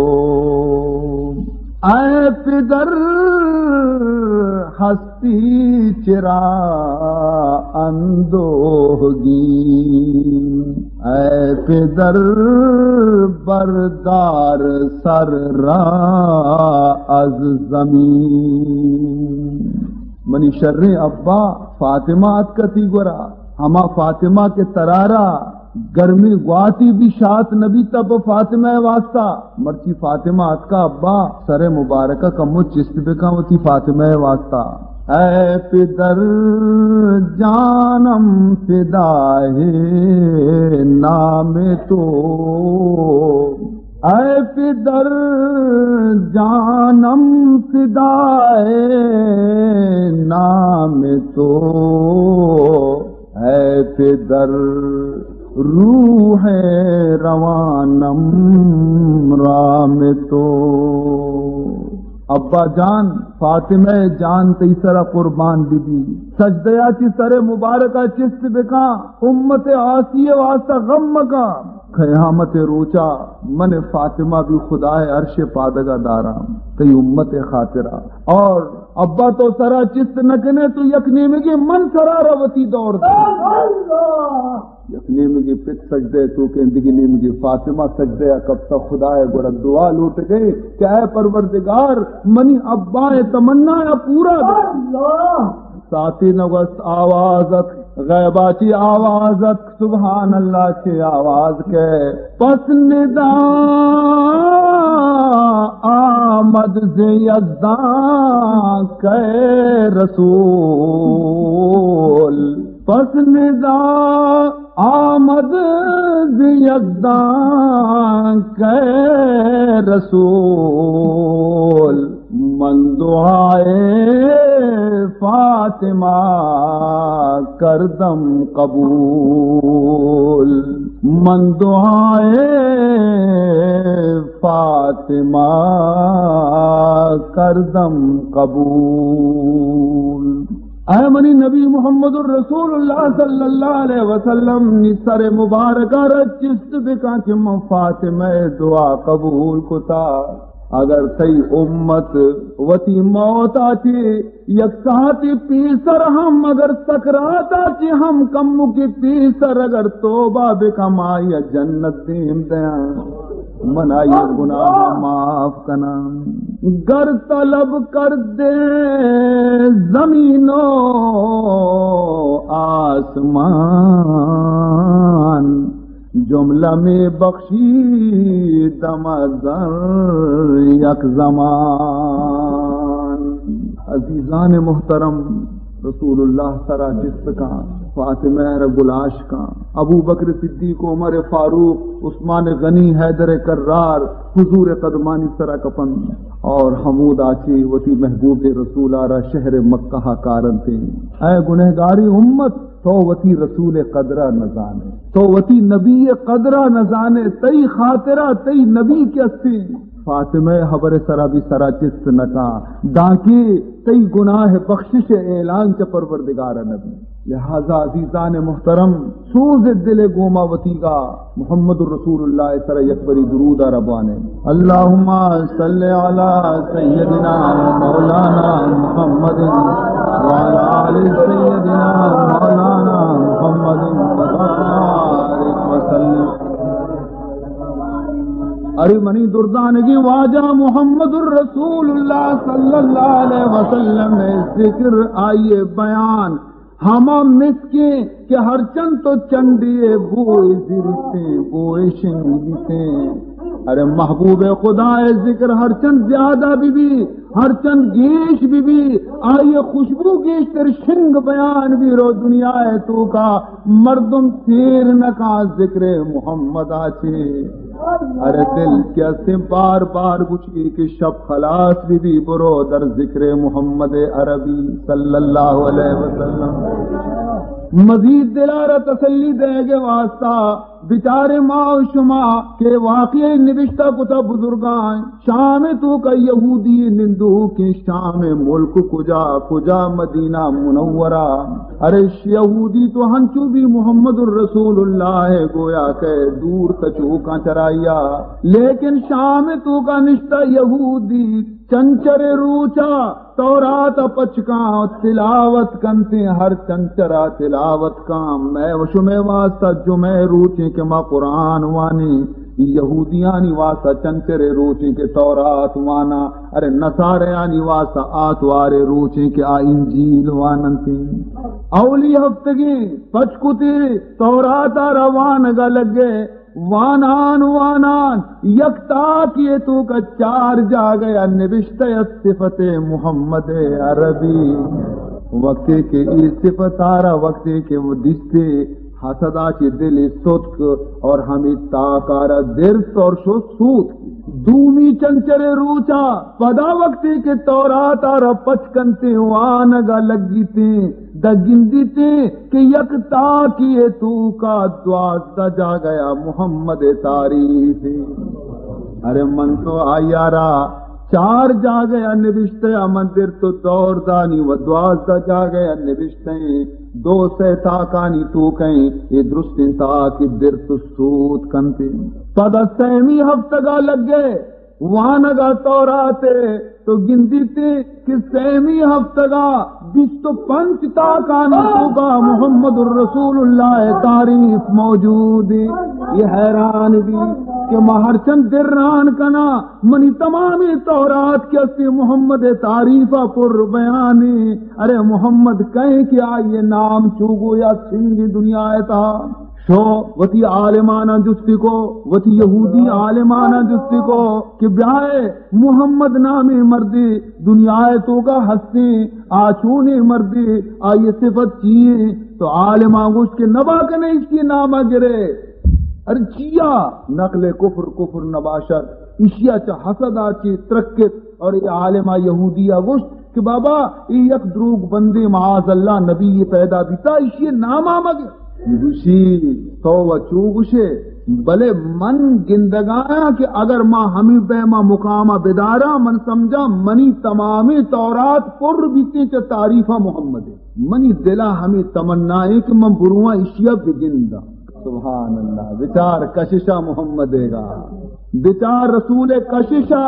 اے پدر ہستی چرا اندوہگین، اے پدر بردار سر را از زمین۔ منی شریں ابا، فاطمہ اتکتی گورا، ہما فاطمہ کہ ترارا گرمی گواتی بھی شات نبی تب فاطمہ واسطہ۔ مرچی فاطمہ اتکا، ابا سر مبارکہ کمو چست بکن وتی فاطمہ واسطہ۔ اے پدر جانم فدا ہے نام تو، اے پدر جانم فدا ہے نام تو، اے پدر روح روانم رام تو۔ ابا جان، فاطمہ جان تئی سرا قربان بی بی۔ سجدہ چی سر مبارکہ چست بکاں، امت آسی واسطہ غم مکاں۔ قیامت روچا من فاطمہ بھی خدائے عرش پادگا داراں تئی امت خاطرا۔ اور ابا تو سرا چست نہ کنے تو یک نیمگے من سرا را وتی دور دے۔ یک نیمگے پت سجدہ تو کہ دگی نیمگے فاطمہ سجدہ کپتا خدائے گورا دعا لوٹ گئے کہ اے پروردگار منی ابا تمنا پورا دے۔ ساتی نگوست آواز ات، غیبا چی آواز ات، سبحان اللہ چی آواز کے۔ پس ندا آمد ز یزدان کے رسول، پس ندا آمد ز یزدان کے رسول، من دعائے فاطمہ کردم قبول، من دعائے فاطمہ کردم قبول۔ اے منی نبی محمد الرسول اللہ صلی اللہ علیہ وسلم، نی سر مبارکہ را چست بکاں کہ من فاطمہ دعا قبول کتا۔ اگر تئی امت وتی موت آتی یک ساعتی پیسر ہم، اگر سکرات آتی ہم کمو کی پیسر اگر توبہ بکم آئی جنت دیم دیاں۔ من آئی گناہ معاف کناں۔ گر طلب کردے زمین و آسمان، جملہ میں بخشی دم ازر یک زمان۔ عزیزان محترم، رسول اللہ سرا چست کاں، فاطمہ را گلاش کاں، ابو بکر صدیق، عمر فاروق، عثمان غنی، حیدر کرار حضور قدمانی سرا کپنت اور ہمودا چہ وتی محبوب رسولا را شہر مکہ کارنت۔ اے گنہگاری امت، تو وتی رسول قدرا نزانے، تو وتی نبی قدرا نزانے، تئی خاطرا تئی نبی کہ استے۔ فاطمہ حبر سرا بھی سرا چست نکاں، دانکہ تئی گناہ بخشش اعلان چہ پروردگار نبی۔ لہذا عزیزان محترم، سوز دل گوما وتیگا محمد رسول اللہ سرا یک بری درود ربانے۔ اللهم صل على سيدنا مولانا محمد وعلى آل سيدنا مولانا محمد وبارك وسلم۔ ارے منی دردانگی واجہ محمد الرسول اللہ صلی اللہ علیہ وسلم ذکر، آئیے بیان، ہما مسکیں کہ ہرچند تو چنڈی بوئے زیرتیں، بوئے شنگ بیتیں۔ ارے محبوب خدا ذکر ہرچند زیادہ بی بی، ہرچند گیش بی بی، آئی خوشبو گیشتر شنگ بیان بی رو دنیا توکا مردم تیر نکاں ذکر محمد آچے۔ ارے دل کہ استے بار بار گوشی کہ شب خلاص بی بی، برو در ذکر محمد عربی صلی اللہ علیہ وسلم۔ مزید دلارا تسلی دے گے واسطہ بچارے ما و شما کہ واقعی نبشتہ کتا بزرگاں، شام توکا یہودی نندوکیں، شام ملک کجا، کجا مدینہ منورہ۔ ارے یہودی تو ہنچو بی محمد الرسول اللہ گویا کہ دور تچوکاں چرایا، لیکن شام توکا نشتا یہودی چنچر روچا تورات پچ کاں تلاوت کنتیں، ہر چنچرا تلاوت کاں۔ مئے و شمئے واسطہ جمعہ روچیں کہ ما قرآن وانیں، یہودیانی واسطہ چنچرے روچیں کہ تورات وانا، ارے نصاریانی واسطہ آتوارے روچیں کہ آ انجیل واننتیں۔ اولی ہفتگیں پچ کتے تورات را وانگا لگے، وانان وانان یک تاکے توکا چار جاگہ نبشتہ ات صفت محمد عربی۔ وقتی کہ ای صفت آرا، وقتی کہ وہ دیستے، حسدا چہ دل ستک اور ہمیں تاکارا درست اور شو سوت۔ دومی چنچرے روچا پدا وقتی کہ تورات آرا پچ کنتے وانگا لگیتے، دا گندیتے کہ یک تاکے توکا دوازدہ جاگہ محمد تعریف۔ ارے من تو آیارا چار جاگہ نبشتہ، من در تو دور دانی و دوازدہ جاگہ نبشتہ، دو سے تاکانی توکیں، یہ درستیں تاک در تو سوت کنتے۔ پدا سیمی ہفتگا لگے، وانگا تورات تو گندیتے کہ سیمی ہفتگا بیست و پنچ تاکانی توکا محمد الرسول اللہ تعریف موجود ہے۔ یہ حیران بی کہ ما ہرچند دران کنا، منی تمامی تورات کہ استے محمد تعریفا پر بیانی۔ ارے محمد کہیں کہ آئیے نام چو گویا سنگ دنیا تا۔ شو وتی عالماناں جستی کو، وتی یہودی عالماناں جستی کو کہ بیائے محمد نامی مردی دنیا توکا ہستیں، آ چونیں مردی، آئی صفت چیئے؟ تو عالماں گوشت کہ نبا کنے اشی ناما گرے۔ ارے چیا؟ نقل کفر کفر نباشد، اشیا چہ حسدا چی ترکت۔ اور یہ عالمہ یہودیہ گوشت کہ بابا، اے یک دروگ بندے، معاذ اللہ، نبی پیدا بیتا، اشی ناما مگر۔ گوشی، تو و چو گوشے، بلے من گندگایاں کہ اگر ما ہمیں پیما مقاما بداراں، من سمجھاں منی تمامیں تورات پر بیتیں چہ تعریفا محمد۔ منی دلا ہمیں تمنا ہے کہ من برواں اشیا بگنداں۔ سبحان اللہ، بچار کششا محمد گا، بچار رسول کششا۔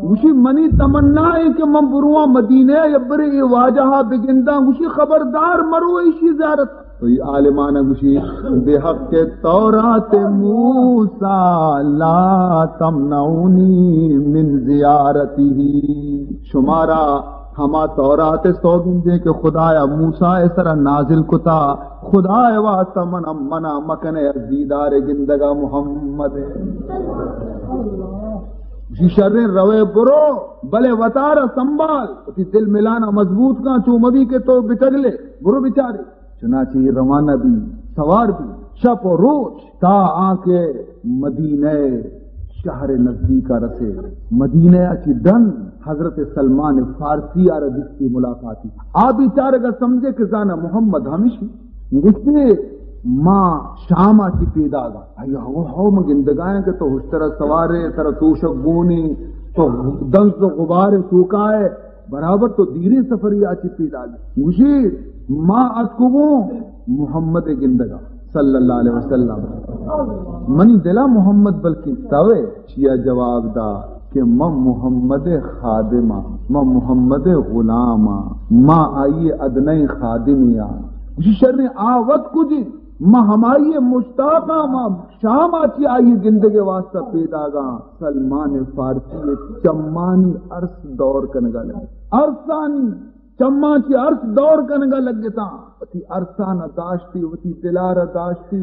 گوشی، منی تمنا ہے کہ من برواں مدینہ یا برے اے واجہا بگنداں۔ گوشی، خبردار مرو ایشی زیارت۔ تو یہ عالمانہ گوشی، بحق تورات موسیٰ لا تمنعونی من زیارتہ۔ شمارا ہما تورات سوگندیں کہ خدایا موسیٰ سرا نازل کتا، خدائے واسطہ منا منع مکنے از دیدار گندگا محمد۔ گوشی، شریں، روئے برو، بلے وتارا سنبھال، وتی دل ملانا مضبوط کن، چو مبی کہ تو بٹگلے، برو بچارے۔ چنانچہ اے روانہ بی، سوار بی، شپ و روچ، تا آنکہ مدینہ شہر نزدیکا رسے۔ مدینہ چی ڈن حضرت سلمان فارسی آرا دیستی، ملاقاتی۔ آ بیچارگا سمجھے کہ زانا محمد ہمیشی۔ گوشتے، ما شاما چی پیداگا۔ آئی ہو ہو، من گندگایاں کہ تو ہشترا سوارے، ترا توشک گونی، تو دنز و غبارے توکائے، برابر تو دیریں سفری آ چی پیداگے۔ گوشی، ما اتکگوں محمد گندگا صلی اللہ علیہ وسلم۔ منی دلا محمد بلکیں توے۔ چیا جواب دا کہ من محمد خادم آں، من محمد غلام آں، ما آئی ادنائیں خادمے آں۔ گوشی، شریں، آ وت کجیں؟ من ہمائی مشتاق آں، من شام آ چی آئی گندگے واسطہ پیداگاں۔ سلمان فارسی چمانی ارس دور کنگا لگے، ارسانی چماں چی ارس دور کنگا لگتاں، وتی ارسانا داشتی، وتی دلارا داشتی۔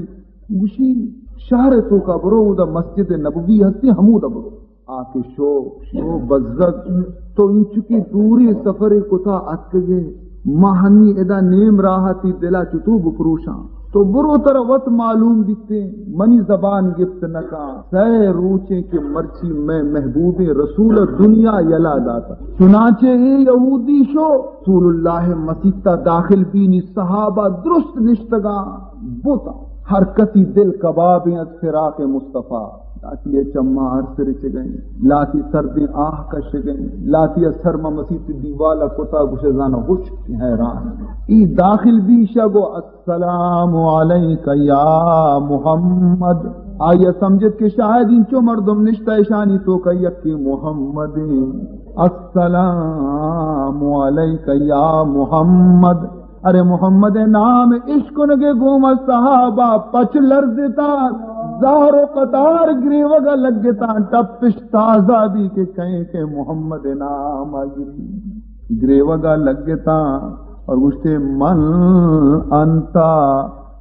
گوشی، شہر توکا برو، اودا مسجد نبوی ہستی، ہمودا برو۔ آ کہ شو، شو بزگ، تو انچکی دوری سفرے کتا اتکگے، ما ہنی ادا نیم راہ تی دلا چتو بپروشاں؟ تو برو، ترا وت معلوم بیتیں، منی زبان گپت نکاں۔ سئے روچیں کہ مرچی مئے محبوبیں رسول دنیا یلا داتا۔ چنانچہ اے یہودی شو رسول اللہ مسیتا داخل بی، نی صحابہ درست نشتگاں بوتا، ہر کسی دل کبابیں از فراق مصطفی۔ لاتی چماں ارس رچگیں، لاتی سردیں آہ کشگیں، لاتی سر ما مسیت دیوالا کتا، گوشے زانا ہشک، حیران۔ ای داخل بی شا گو، السلام علیک یا محمد۔ آئی ء سمجھت کہ شاید انچو مردم نشتہ اشانی توکا یکے محمد انت۔ السلام علیک یا محمد۔ ارے محمد ء نام اشکنگے گوما صحابہ پچ لرزتاں، زہر و قطار گریوگا لگتاں، ٹپش تازہ بی کہ کئیں کہ محمد ء نام ء گری۔ گریوگا لگتاں اور گوشتے، من انت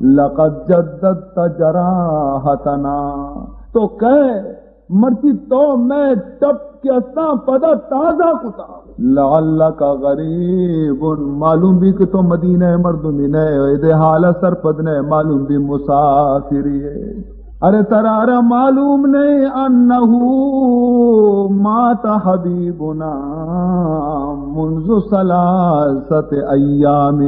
لقد جددت جراحتنا۔ تو کئے؟ مرچی تو مئے ٹپ کہ استاں پدا تازہ کتا۔ لعلک غریب، معلوم بی کہ تو مدینہ مردمی نئے، ادے حالا سرپد نئے، معلوم بی مسافری ہے۔ ارے ترارا معلوم نہیں، انہ مات حبیبنا منذ ثلاثت ایام۔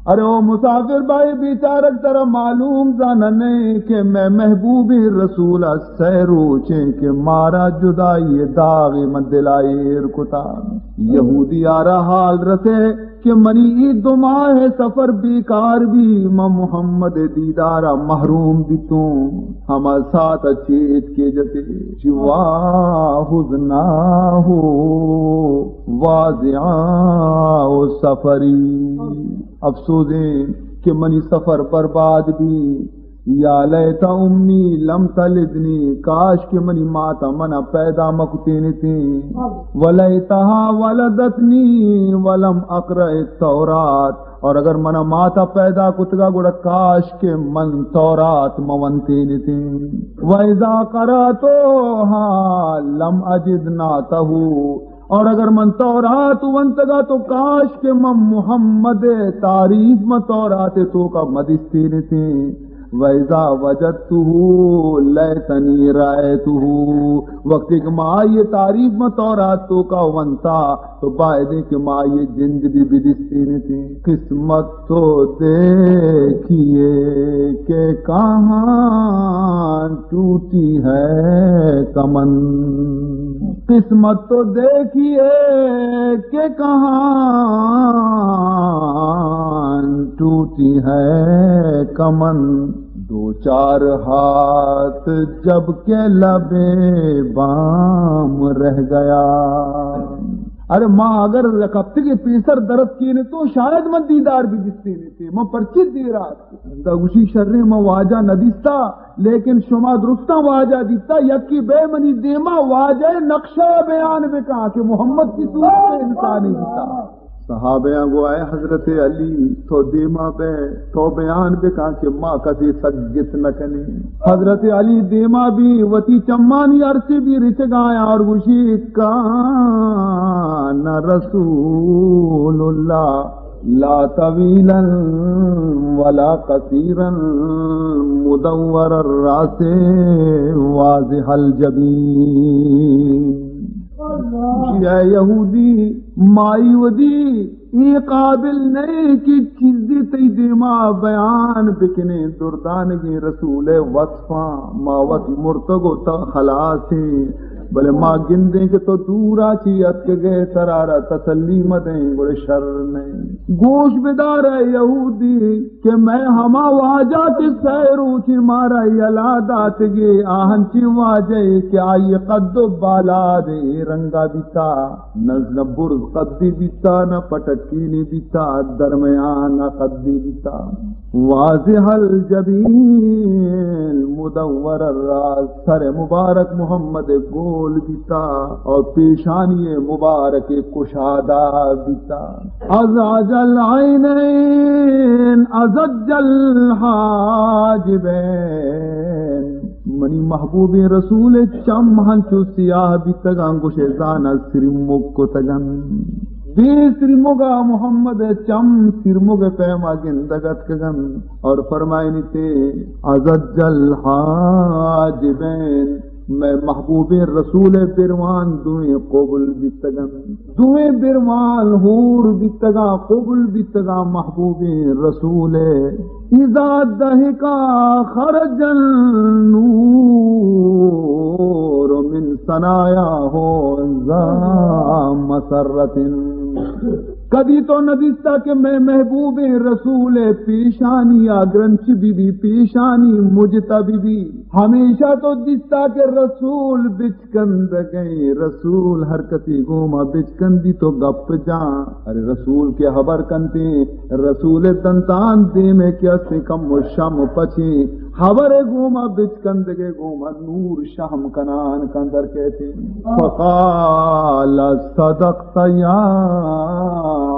ارے او مسافر بھائی، بیچارگ ترا معلوم زانہ نہیں کہ مئے محبوبی رسول ء سئے روچیں کہ مارا جدائی داغی من دلا ایر کتا۔ یہودی آرا حال رسے کہ منی ای دو ماہ سفر بیکار بی، من محمد دیدارا محروم بیتوں۔ ہما ساعت چیت کے جتے، چی واہ حزناہ واضعاہ سفری۔ افسوزیں کہ منی سفر برباد بی۔ یا لیت امی لم تلدنی، کاش کہ منی مات منا پیدا مکتینتیں۔ ولیتہا ولدتنی ولم اقرأ التورات، اور اگر منا ماتا پیدا کتگا گڑا کاش کہ من تورات مونتینتیں۔ و اذا قرأتها لم اجد نعته، اور اگر من تورات ونتگا تو کاش کہ من محمد تعریف من تورات توکا مدستینتیں۔ و اذا وجدته لیتنی رأیته، وقتی کہ ما آئی تعریف من تورات توکا ونتا تو بایدیں کہ ما آئی جند بھی بدستینتیں۔ قسمت تو دیکھیے کہ کہاں ٹوٹی ہے کمن۔ قسمت تو دیکھیے کہ کہاں ٹوٹی ہے کمن۔ دو چار ہاتھ جب کہ لب بام رہ گیا۔ ارے ما اگر یک ہفتگے پیسر درت کینتوں شاید من دیدار بھی دستینتیں، من پرچی دیر آت۔ دا گوشی، شریں، من واجہ ندیستا، لیکن شما درستاں واجہ دیتا، یکی بے منی دیما واجہ نقشہ بیان بکا کہ محمد کی صورت انسانی بیتا۔ صحابیاں گو، اے حضرت علی، تو دیما بے، تو بیان بکاں کہ ما کسی سگت نکنی۔ حضرت علی دیما بی، وتی چمانی ارچی بی رچگایا اور گوشی، کان رسول اللہ لا طویلا ولا قصیرا مدور الراس واضح الجبین۔ گوشی، اے یہودی، مائی ودی، اے قابل نہیں کہ چیزی تئی دیما بیان بکنے۔ دردانگیں رسول وصفاں، ما وت مرتگ و تا خلاصیں، بلے ما گندیں کہ تو دورا چی اتکگے، ترارا تسلی مدیں، گڑے شر نہیں۔ گوش بدار اے یہودی، کہ مئے ہما واجہ کہ سئے روچے مارا یلا داتگے، آ ہنچیں واجہ اے کہ آئی قد و بالاد اے رنگا بیتا، نہ، نہ برز قدی بیتا، نہ پٹکینی بیتا، درمیان قدی بیتا۔ واضح الجبین مدور الراس، سر مبارک محمد گول بیتا اور پیشانی مبارک کشادہ بیتا۔ ازعج العینین ازج الحاجبین۔ منی محبوبیں رسول چم ہنچو سیاہ بیتگاں، گوشے زانا سرمگ کتگن۔ بے سرمگا محمد چم سرمگ پیما گندگ اتکگن اور فرمائنی تے، ازج الحاجبین۔ مئے محبوبیں رسول برمان دوئیں قبل بیتگن۔ دوئیں برمان حور بیتگاں، قبل بیتگاں محبوبیں رسول۔ اذا ضحکا خرج النور من ثنایاہ ذا مسرت۔ کدی تو نہ دیستا کہ مئے محبوبیں رسول پیشانی آ گرنچ بی بی، پیشانی مجتا بی بی۔ ہمیشہ تو دیستا کہ رسول بچکندگیں، رسول ہر کسی گوما بچکندی تو گپ جان۔ ارے رسول کہ ہبر کنتے، رسول دنتان دیمے کہ اسے کم و شم پچیں، ہبر گوما بچکندگے گوما نور شہم کنان کندر کہتے۔ فقال صدقت یا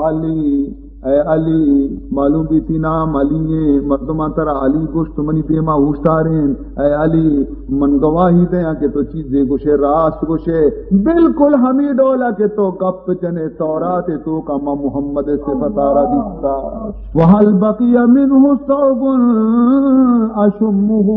علی۔ اے علی، معلوم بیتی نام علی ایں، مردماں ترا علی گوشت، تو منی دیما اوشتارین۔ اے علی، من گواہی دیاں کہ تو چیزے گوشے، راست گوشے، بالکل ہمی ڈولا کہ تو گپ جنے، تورات توکا ما محمد صفت آرا دیستا۔ وهل بقی منه ثوب اشمه۔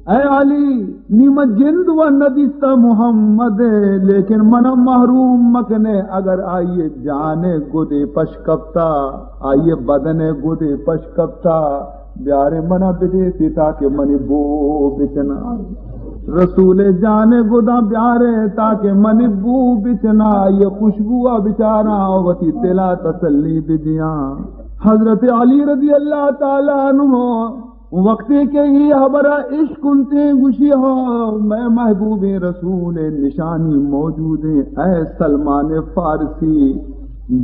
اے علی، نی من جند و ندیستا محمد، لیکن منا محروم مکنے، اگر آئی جان گدے پش کپتا، آئی بدن گدے پش کپتا، بیارے منا بدے تی تاکہ منی بو بچنا۔ رسول جان گدا بیارے تاکہ منی بو بچنا، آئی خوشبو بچاراں وتی دلا تسلی بدیاں۔ حضرت علی رضی اللہ تعالی عنہ وقتے کہ اے ہبرا اشکنتیں، گوشی، ہاں، مئے محبوبیں رسول نشانی موجودیں۔ اے سلمان فارسی،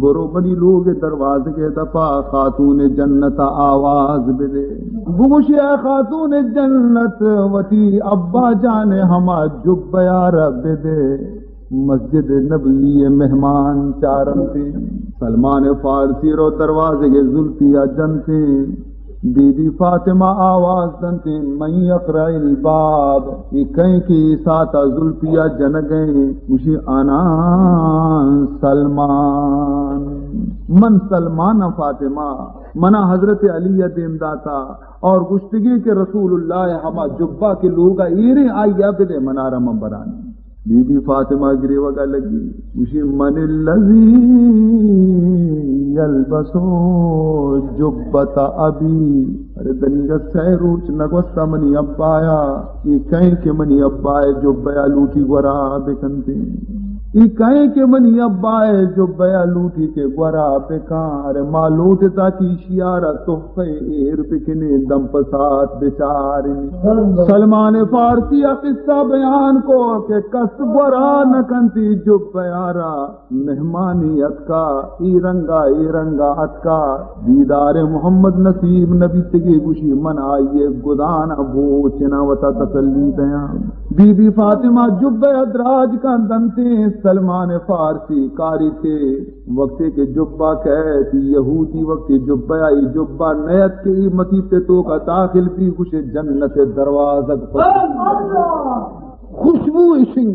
برو منی لوگ دروازگے دپا خاتون جنت آواز بدے، بگوشی، اے خاتون جنت، وتی ابا جان ہما جبیارا بدے۔ مسجد نبوی مہمان چارنتے۔ سلمان فارسی رو دروازگے زلفیا جنتے۔ بی بی فاطمہ آواز دنتے، من یقرع الباب، اے کئیں کہ اے ساعتا زلفیا جنگیں؟ گوشی، انا سلمان، من سلمان فاطمہ، منا حضرت علی دیم داتا اور گوشتگی کہ رسول اللہ ہما جبہ کہ لوگا ایریں آئیا بدے منارا من برانی۔ بی بی فاطمہ گریوگا لگی، گوشی، من الذی یلبس جبۃ ابی؟ ارے دنیگا سئے روچ نگوستا منی ابایا، اے کئیں کہ منی ابائے جبیا لوٹی گورا بکنتے؟ اے کئیں کہ منی ابائے جبیا لوٹی کہ گورا بکاں؟ ارے ما لوٹتا کہ ایشیارا تحفہ ایر بکنے، دم پسات بچارنی۔ سلمان فارسی ء قصہ بیان کو کہ کس گورا نہ کنتی، جبیارا مہمانی اتکا، ای رنگا، ای رنگا اتکا، دیدار محمد نصیب نبیتگی، گوشی من آئیے گدان بوچنا وتا تسلی دیاں۔ بی بی فاطمہ جبہ ءَ دراج کن دنتیں، سلمان فارسی کاریتے۔ وقتے کہ جبہ کئیت، یہودی وقتے جبہ ءَ، اے جبہ نیت کہ اے متی پہ توکا داخل بی، گوشے جنت ءِ دروازگ پر خوشبو اشنگ۔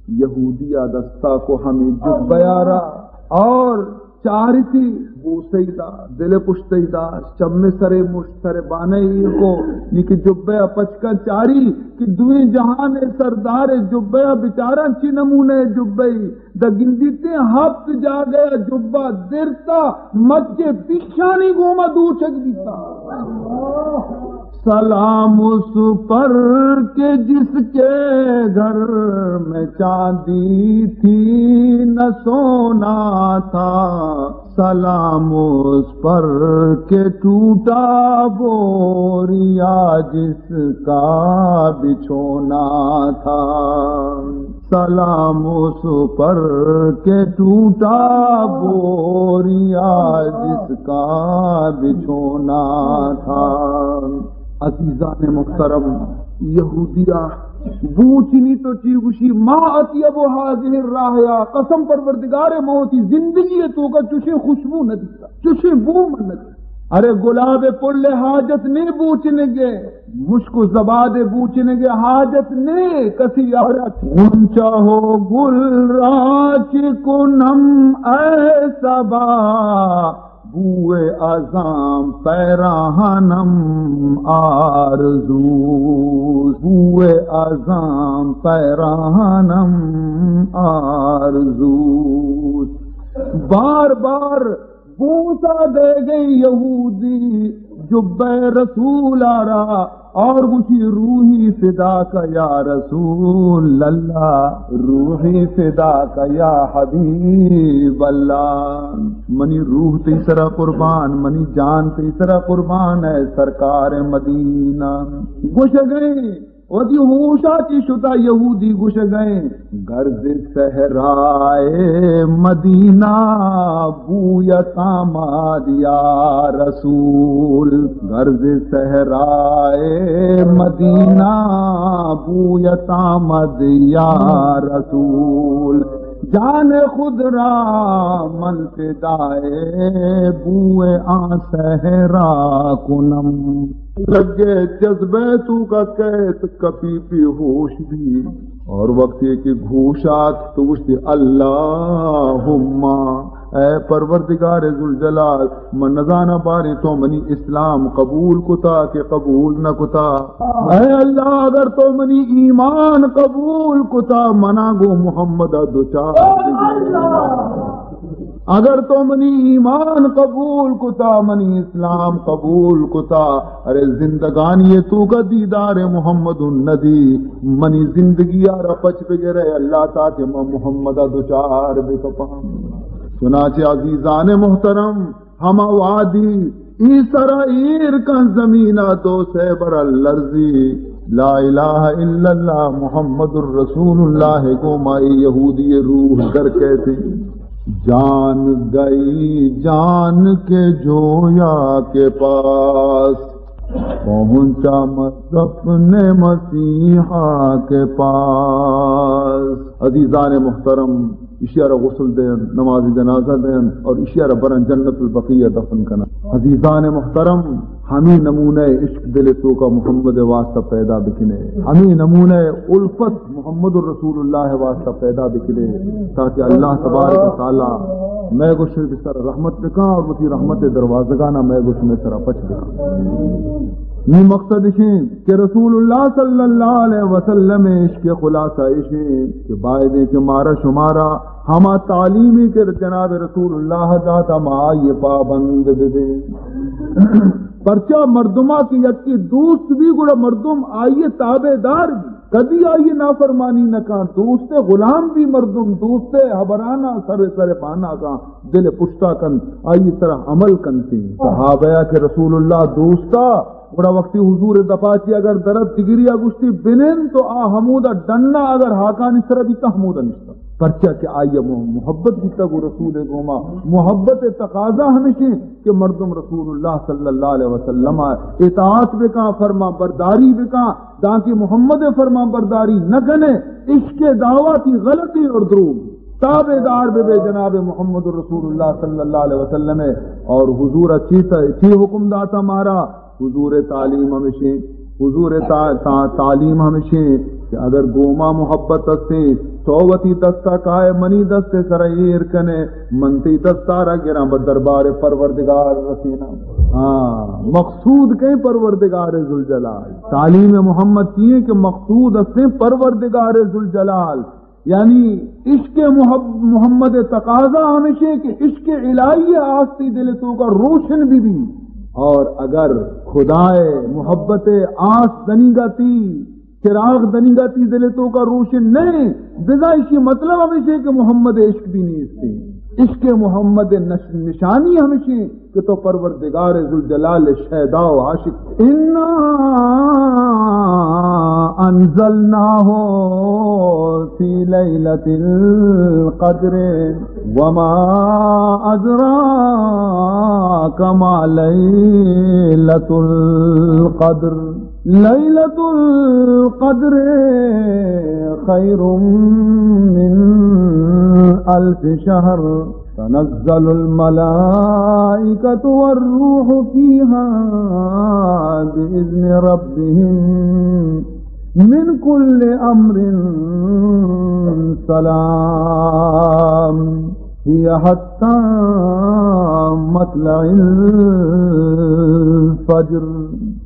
یہودی ءَ دستا کو ہمے جبہ ءَ را اور چارتی، بوسئی دا، دل پشتئی دا، چم سرے مشت سرے بانہ ایر کو، نی کہ جبہ ءَ پچ کن چاری کہ دوئیں جہان ءِ سردار ءِ جبہ ءَ، بچاراں چی نمونہ ءِ جبہ ای۔ دا گندیتے ہپت جاگہ ءَ جبہ درتا، مچے پیشانی گوما دوچگ بیتا۔ سلام اس پر کہ جس کے گھر میں چاندی تھی نہ سونا تھا، سلام اس پر کہ ٹوٹا بوریا جس کا بچھونا تھا، سلام اس پر کہ ٹوٹا بوریا جس کا بچھونا تھا۔ عزیزان محترم، یہودیا بوچنی تو چی گوشی، ما اطیب هذه الرائحة، قسم پروردگار ءَ، من وتی زندگی ءِ توکا چوشیں خوشبو نہ دیتا، چوشیں بو من نہ دیتا۔ ارے گلاب ءِ پل ءِ حاجت نے بوچنگے، مشک و زباد ءِ بوچنگے حاجت نے کسی یارا۔ غنچہ و گل را چی کنم ای صبا، بوئے ازاں پیراہنم آرزوست، بوئے ازاں پیراہنم آرزوست۔ بار بار بوسہ دئیگیں یہودی جبہ رسول ءَ را اور گوشی، روحی فداک یا رسول اللہ، روحی فداک یا حبیب اللہ۔ منی روح تئی سرا قربان، منی جان تئی سرا قربان، اے سرکار مدینہ۔ گوشگئے وتی ہوشا چی شتا، یہودی گوشگئے، گرز صحرائے مدینہ بویت آمد یا رسول، گرز صحرائے مدینہ بویت آمد یا رسول، جان خود را من فدائے بوئے آں صحرا کنم۔ لگے جذبہ توکا کئیت، کپی بے ہوش بی۔ اور وقتی کہ گوش آت تو گوشتی، اللہم، اے پروردگار ذوالجلال، من نزاناں باریں تو منی اسلام قبول کتا کہ قبول نہ کتا۔ اے اللہ، اگر تو منی ایمان قبول کتا، منا گوں محمد ءَ دوچار بگے۔ اگر تو منی ایمان قبول کتا، منی اسلام قبول کتا، ارے زندگانی ءِ توکا دیدار محمد ندی، منی زندگی ءَ را پچ بگر اے اللہ، تاکہ من محمد ءَ دوچار بکپاں۔ چنانچہ عزیزان محترم، ہما وہدی ای سرا ایر کن زمینا، دو سے برا لرزی، لا الہ الا اللہ محمد رسول اللہ گوما اے یہودی روح در کئیت۔ جان گئی جان کے جویا کے پاس، پہنچا مذہب نے مسیحا کے پاس۔ عزیزان محترم، ایشی ءَ را غسل دئین، نماز جنازہ دئین اور ایشی ءَ را برن جنت البقیع دفن کنن۔ عزیزان محترم، ہمے نمونہ عشق دل توکا محمد واسطہ پیدا بکنے، ہمے نمونہ الفت محمد رسول اللہ واسطہ پیدا بکنے، تاکہ اللہ تبارک و تعالی مئے گوش سر رحمت بکا اور وتی رحمت دروازگانا مئے گوش میں سرا پچ بکا۔ نی مقصد اشیں کہ رسول اللہ صلی اللہ علیہ وسلم عشق خلاصہ اشیں کہ بایدیں کہ مارا شمارا ہما تعلیمی کہ جناب رسول اللہ داتا، ما آئی پابند ببیں۔ پرچا مردما کہ یکی دوست بی، گڑا مردم آئی تابعدار بی۔ کدی آئی نافرمانی نکان، دوست غلام بی مردم، دوست حبرانا سر سر پانا کان، دل پشتا کن، آئی سرا عمل کنتے۔ صحابہ کہ رسول اللہ دوستا، گڑا وقتی حضور دپاچی اگر درد دگریا گوشتی بنند تو آ ہمودا ڈنا اگر ہاکانی سرا بیتا ہمودا نشتا۔ پرچا کہ آئی ءَ مح-، محبت بیتگ گوں رسول ءِ گوما۔ محبت ءِ تقاضا ہمیشیں کہ مردم رسول اللہ صلی اللہ علیہ وسلم ءِ اطاعت بکاں، فرمان برداری بکاں، دانکہ محمد ءِ فرمان برداری نہ کنے، عشق ءِ دعویٰ تئی غلطی اور دروگ۔ تابعدار بہ بے جناب محمد رسول اللہ صلی اللہ علیہ وسلم ءِ۔ اور حضور ءَ چی ت-، چی حکم داتا مارا؟ حضور ءِ تعلیم ہمیشیں، حضور ءِ تا-، تا-، تعلیم ہمیشیں کہ اگر گوما محبت ہستیں، تو وتی دستا کائے، منی دست ءِ سرا ایر کنے، من تئی دستا را گراں، بہ دربار پروردگار رسیناں۔ ہاں، مقصود کئیں؟ پروردگار ذوالجلال۔ تعلیم محمد چی ایں کہ مقصود ہستیں پروردگار ذوالجلال۔ یعنی عشق محب-، محمد ءِ تقاضا ہمیشیں کہ عشق الہی ءِ آس تئی دل ءِ توکا روشن بہ بی۔ اور اگر خدا ءِ محبت ءِ آس دنیگا تئی، چراغ دنیگا تئی دل ءِ توکا روشن نہ ایں، بزاں ایشی مطلب ہمیشیں کہ محمد ءِ عشق بھی نیستیں۔ عشق محمد ءِ نش-، نشانی ہمیشیں کہ تو پروردگار ذوالجلال ءِ شیدا و عاشق۔ انا انزلناہ فی لیلۃ القدر وما ادراک ما لیلۃ القدر۔ لیلۃ القدر خیر من الف شہر۔ تنزل الملائکة والروح فیها بإذن ربهم من کل امر سلام هي حتى مطلع الفجر۔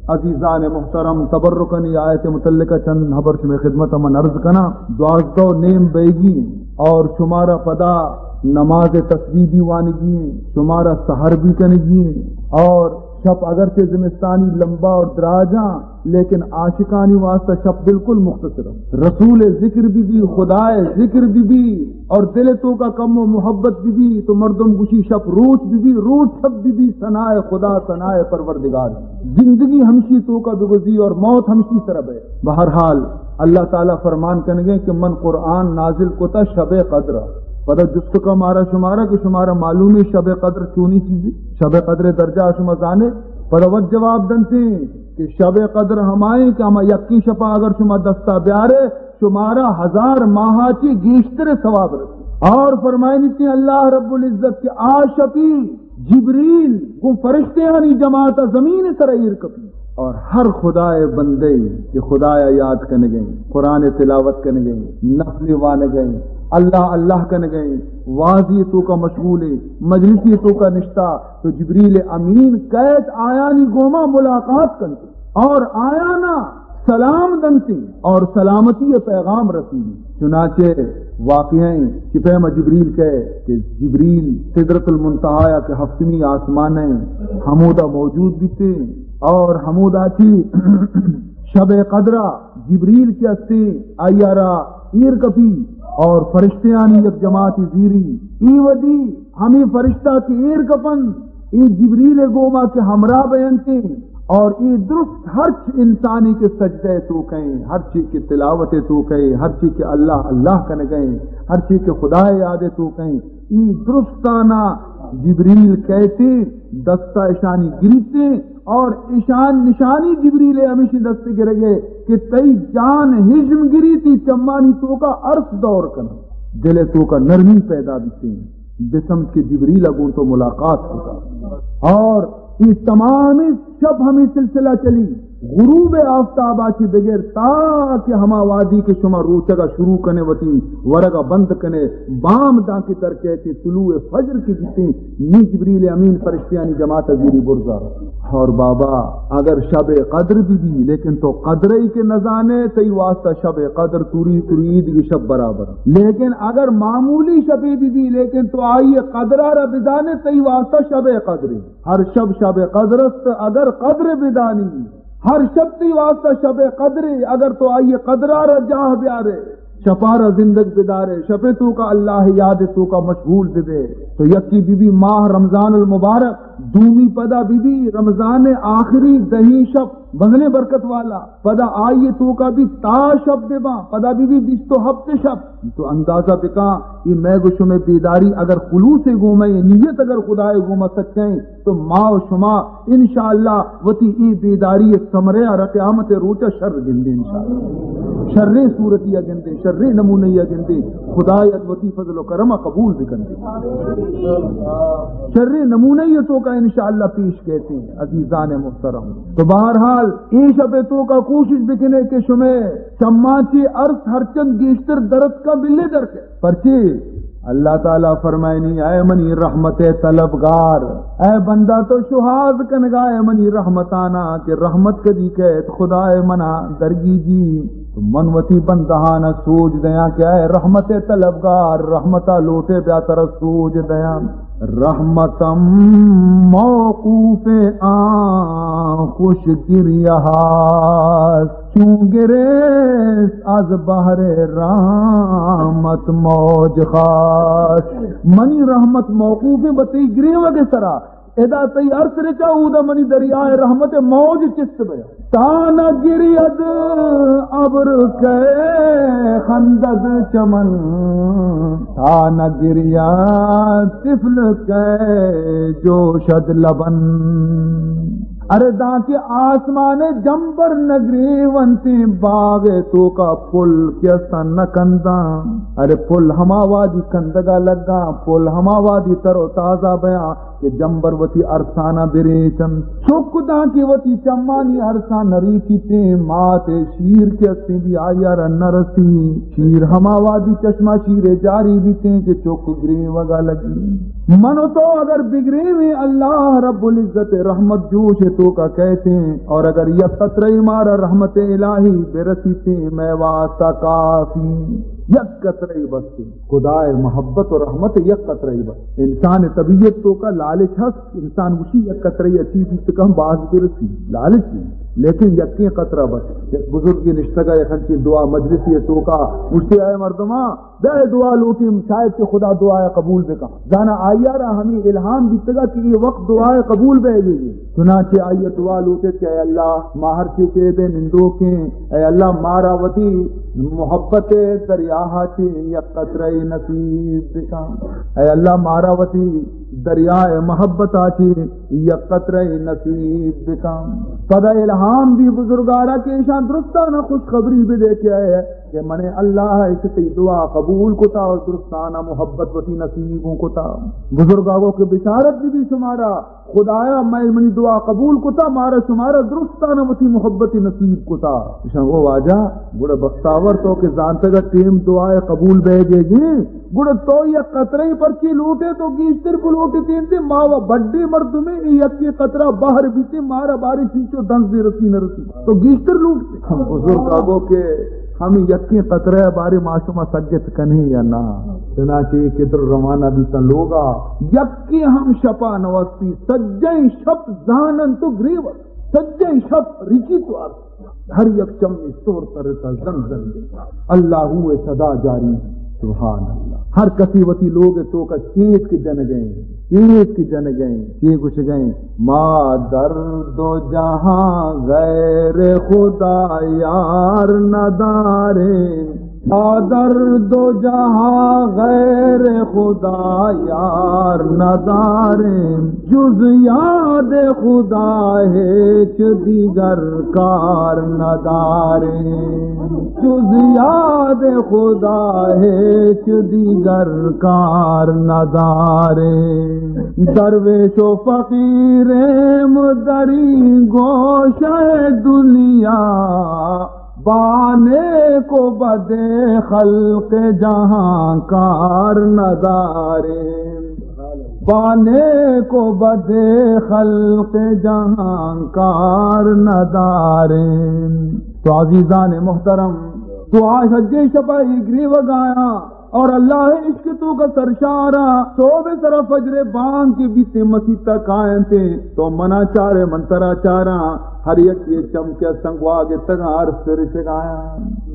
عزیزان محترم، تبرکن ای آیت متعلقہ چند خبر شمے خدمت من عرض کناں۔ دوازدہ و نیم بیگی اور شمارا پدا نماز تسبیح بھی وانگی ہیں، شمارا سحر بھی کنگی ہیں، اور شپ اگرچہ زمستانی لمبا اور دراجاں، لیکن عاشقانی واسطہ شپ بالکل مختصر ہے۔ رسول ذکر بہ بی، خدا ذکر بہ بی، اور دل توکا کم و محبت بہ بی، تو مردم گوشی شپ روچ بہ بی، روچ شپ بہ بی، ثنائے خدا، ثنائے پروردگار۔ زندگی ہمشی توکا بگوزی اور موت ہمشی سرا بے۔ بہرحال، اللہ تعالی فرمان کنگے کہ من قرآن نازل کتا شب قدر۔ پدا جست کا مارا شمارا کہ شمارا معلومی شب قدر چونی چیزی؟ شب قدر درجہ شما زانے؟ پدا وت جواب دنتے کہ شب قدر ہمائیں کہ ہما یکی شپا اگر شما دستا بیارے، شمارا ہزار ماہا چی گیشتر ثواب رسی۔ اور فرمائنی تھی اللہ رب العزت کہ آ شپی جبریل گوں فرشتیانی جماعت زمین سر ایر کپی۔ اور ہر خدائے بندے کہ خدایا یاد کنگے، قرآن تلاوت کنگے، نفل وانگے، اللہ اللہ کنگے، وازی توکا مشغولے، مجلسی توکا نشتا، تو جبریل امین کئیت آیانی گوما ملاقات کنت اور آیانا سلام دنتی اور سلامتی پیغام رسی۔ چنانچہ واقعیں کہ پیما جبریل کئے کہ جبریل سدرۃ المنتہا یا کہ ہفتمی آسمان ہیں، ہمودا موجود بیتے اور ہمودا چی شب قدرہ جبریل کہ استے آئی را ایر کپی اور فرشتیانی یک جماعتی زیری۔ ای ودی ہمیں فرشتہ کہ ایر کپن، ای جبریل گوما کہ ہمراہ بینتے اور ای درست ہرچ انسانی کہ سجدہ تو کہیں، ہرچی کہ تلاوت تو کہیں، ہرچی کہ اللہ اللہ کنگیں، ہرچی کہ خدا یاد تو کہیں، ای درستانا جبریل کہتے دستا اشانی گریتے اور اشان نشانی جبریل ہمیشی دست گرگے کہ تئی جان ہجم گری، تی چمانی توکا ارس دور کن، دل توکا نرمی پیدا بیتے۔ بسمت کہ جبریل گوں تو ملاقات کتا۔ اور یہ تمام شب ہمیں سلسلہ چلی، غروب آفتابا چی بگر تا کہ ہما وادی کہ شما روچگا شروع کنے وتی ورگا بند کنے، بام داں کہ در کہتے طلوع فجر کے بیتے، نی جبریل امین فرشتیانی جماعت زیری برزا۔ اور بابا، اگر شب قدر بھی بھی، لیکن تو قدرے کہ نزانے، تئی واسطہ شب قدر توری توری عید کی شب برابر۔ لیکن اگر معمولی شبے بھی بھی، لیکن تو آئی قدرا را بزانے، تئی واسطہ شب قدر۔ ہر شب شب قدر است، اگر قدر بدانی۔ ہر شب تئی واسطہ شب قدر، اگر تو آئی قدرا را جاہ بیارے۔ شپارا زندگ بدارے، شپے توکا اللہ یاد توکا مشغول ببے۔ تو یکی بی بی ماہ رمضان المبارک، دومی پدا بی بی رمضان آخری دہیں شپ، بزنیں برکت والا، پدا آئی توکا بی تا شپ بباں، پدا بی بی بیست و ہپت شپ۔ تو اندازہ بکاں، اے مئے گو شمئے بیداری اگر خلوص گوما، اے نیت اگر خدائے گوما سچیں، تو ما و شما انشاءاللہ وتی اے بیداری ثمرہ ءَ را قیامت روچا شر گندیں انشاءاللہ۔ شریں صورتی ءَ گندیں، شریں نمونہ ءَ گندیں۔ خدای اد وتی فضل و کرم ءَ قبول بکنتے۔ شریں نمونہ ءَ توکا انشاءاللہ پیش کیتے عزیزان محترم۔ تو بہرحال اے شپ توکا کوشش بکنے کہ شمئے چماں چہ ارس ہرچند گیشتر درتکا بلے درکے۔ پرچے؟ اللہ تعالیٰ فرمائنی، اے منی رحمت طلبگار، اے بندہ تو شوہاز کنگا اے منی رحمتانا کہ رحمت کدی کیت خدائے منا درگیجی۔ تو من وتی بندہانا سوج دیاں کہ اے رحمت طلبگار، رحمتا لوٹے بیا ترا سوج دیاں۔ رحمتم موقوف آں خوش گریہ است، چون گریست از بحر رحمت موج خاست۔ منی رحمت موقوف بہ تئی گریوگ سرا، ادا تئی ارس رچا، اودا منی دریائے رحمت موج چست بیا۔ تا نہ گرید ابر کہ خندد چمن، تا نہ گرید طفل کہ جوشد لبن۔ ارے داں کہ آسمان جمبر نگریونتیں، باغ توکا پل کہ استاں نہ کنداں۔ ارے پل ہما وادی کندگا لگاں، پل ہما وادی تر و تازہ بیاں کہ جمبر وتی ارسانا بریچنت۔ چک داں کہ وتی چمانی ارساں نریچیتیں، مات شیر کہ استیں بی آئی ءَ را نرسی۔ شیر ہما وادی چشمہ شیر جاری بیتیں کہ چک گریوگا لگی۔ من و تو اگر بگریویں، اللہ رب العزت رحمت جوش توکا کیتیں، اور اگر یک قطرہ مارا رحمت الہی برسیتیں، مئے واسطہ کافی۔ یک قطرہ بس۔ خدائے محبت و رحمت یک قطرہ بس۔ انسان طبیعت توکا لالچ ہست، انسان گوشی یک قطرہ اچی بیت کم باز برسی، لالچ ہی۔ لیکن یکیں قطرہ بس۔ یک بزرگی نشتگا یک انچیں دعا مجلسی توکا گوشتی، اے مردماں، بیا دعا لوٹیں، شاید کہ خدا دعا قبول بکا۔ زانا آئی ءَ را ہمے الہام بیتگا کہ اے وقت دعا قبول بئیگی۔ چنانچہ آئی ءَ دعا لوٹت کہ اے اللہ، ما ہرچی کہ دے نندوکیں، اے اللہ، مارا وتی محبت دریاہ چہ یک قطرہ نصیب بکن۔ اے اللہ، مارا وتی دریائے محبت چہ یک قطرہ نصیب بکن۔ پدا الہام بی بزرگارا کہ ایشاں درستانا خوشخبری بدے کہ اے کہ من اللہ ءَ تئی دعا قبول کتا اور درستانا محبت وتی نصیبوں کتا۔ بزرگا گو کہ بشارت بی بی شمارا، خدایا مئے منی دعا قبول کتا، مارا شمارا درستانا وتی محبت نصیب کتا۔ ایشاں گو واجہ، گڑا بختاور تو کہ زانتگا ٹیم دعا قبول بئیگی، گڑا تو یک قطرہ پرچی لوٹے، تو گیشتر بلوٹے تینتے، ما و بڈے مردمے، اے یکے قطرہ بحر بیتے، مارا بارے چیچو دنز رسی نہ رسی، تو گیشتر لوٹتے۔ ہم بزرگ آگو کہ ہم یکیں قطرہ بارے ما شما سگت کنے یا نا؟ چنانچہ اے کدر روانہ بیتن لوگا، یکے ہم شپا نوستی، سجیں شپ زانن تو گریوت، سجیں شپ رچی تو ارس۔ ہر یک چمی سہر ترتا زن زن دے۔ اللہ ہوئے صدا جاری۔ سبحان اللہ۔ ہر کسی وتی لوگ توکا چیتک جنگیں، چیتک جنگیں، چی گوشگیں؟ ما در دو جہاں غیر خدا یار نداریں۔ ما در دو جہاں غیر خدا یار نداریں، جز یاد خدا ہیچ دیگر کار نداریں، جز یاد خدا ہیچ دیگر کار نداریں۔ درویش و فقیریں در این گوشہ دنیا، با نیک و بد خلق جہاں کار نداریں، با نیک و بد خلق جہاں کار نداریں۔ تو عزیزان محترم، تو آ سجے شپا اے گریوگایاں، اور اللہ عشق توکا سرشارا، صبح سرا فجر بانگ کہ بیتے مسیتا کاینتے، تو منا چارے من ترا چاراں، ہر یک یہ چم کہ استن گوا گتگاں ارس رچگایاں۔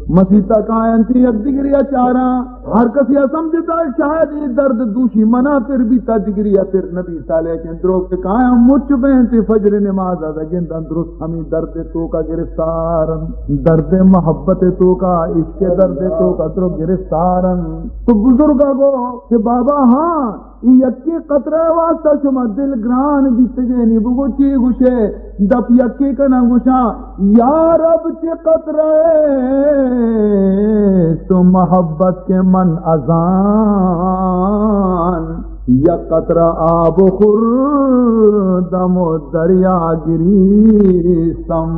مسیت ءَ کاینت، یک دگری ءَ چاراں، ہر کسی ءَ سمجھتا شاید اے درد دوشی منا پر بیتا، دگری ءَ پر نہ بیتا، لیکن دروگ کاینت، مچ بینت، فجر نماز ءَ گنداں درست ہمے درد ءِ توکا گرفتار انت، درد محبت ءِ توکا، عشق ءِ درد ءِ توکا درو گرفتار انت۔ تو بزرگ ءَ گو کہ بابا ہاں، اے یکیں قطرہ ءِ واسطہ شما دل گران بیتگے، نی بگو چی گوشے؟ دپ یکے کناں گوشاں، یا رب چہ قطرہ است و محبت کہ من از آن، یک قطرہ آب خوردم و دریا گریستم۔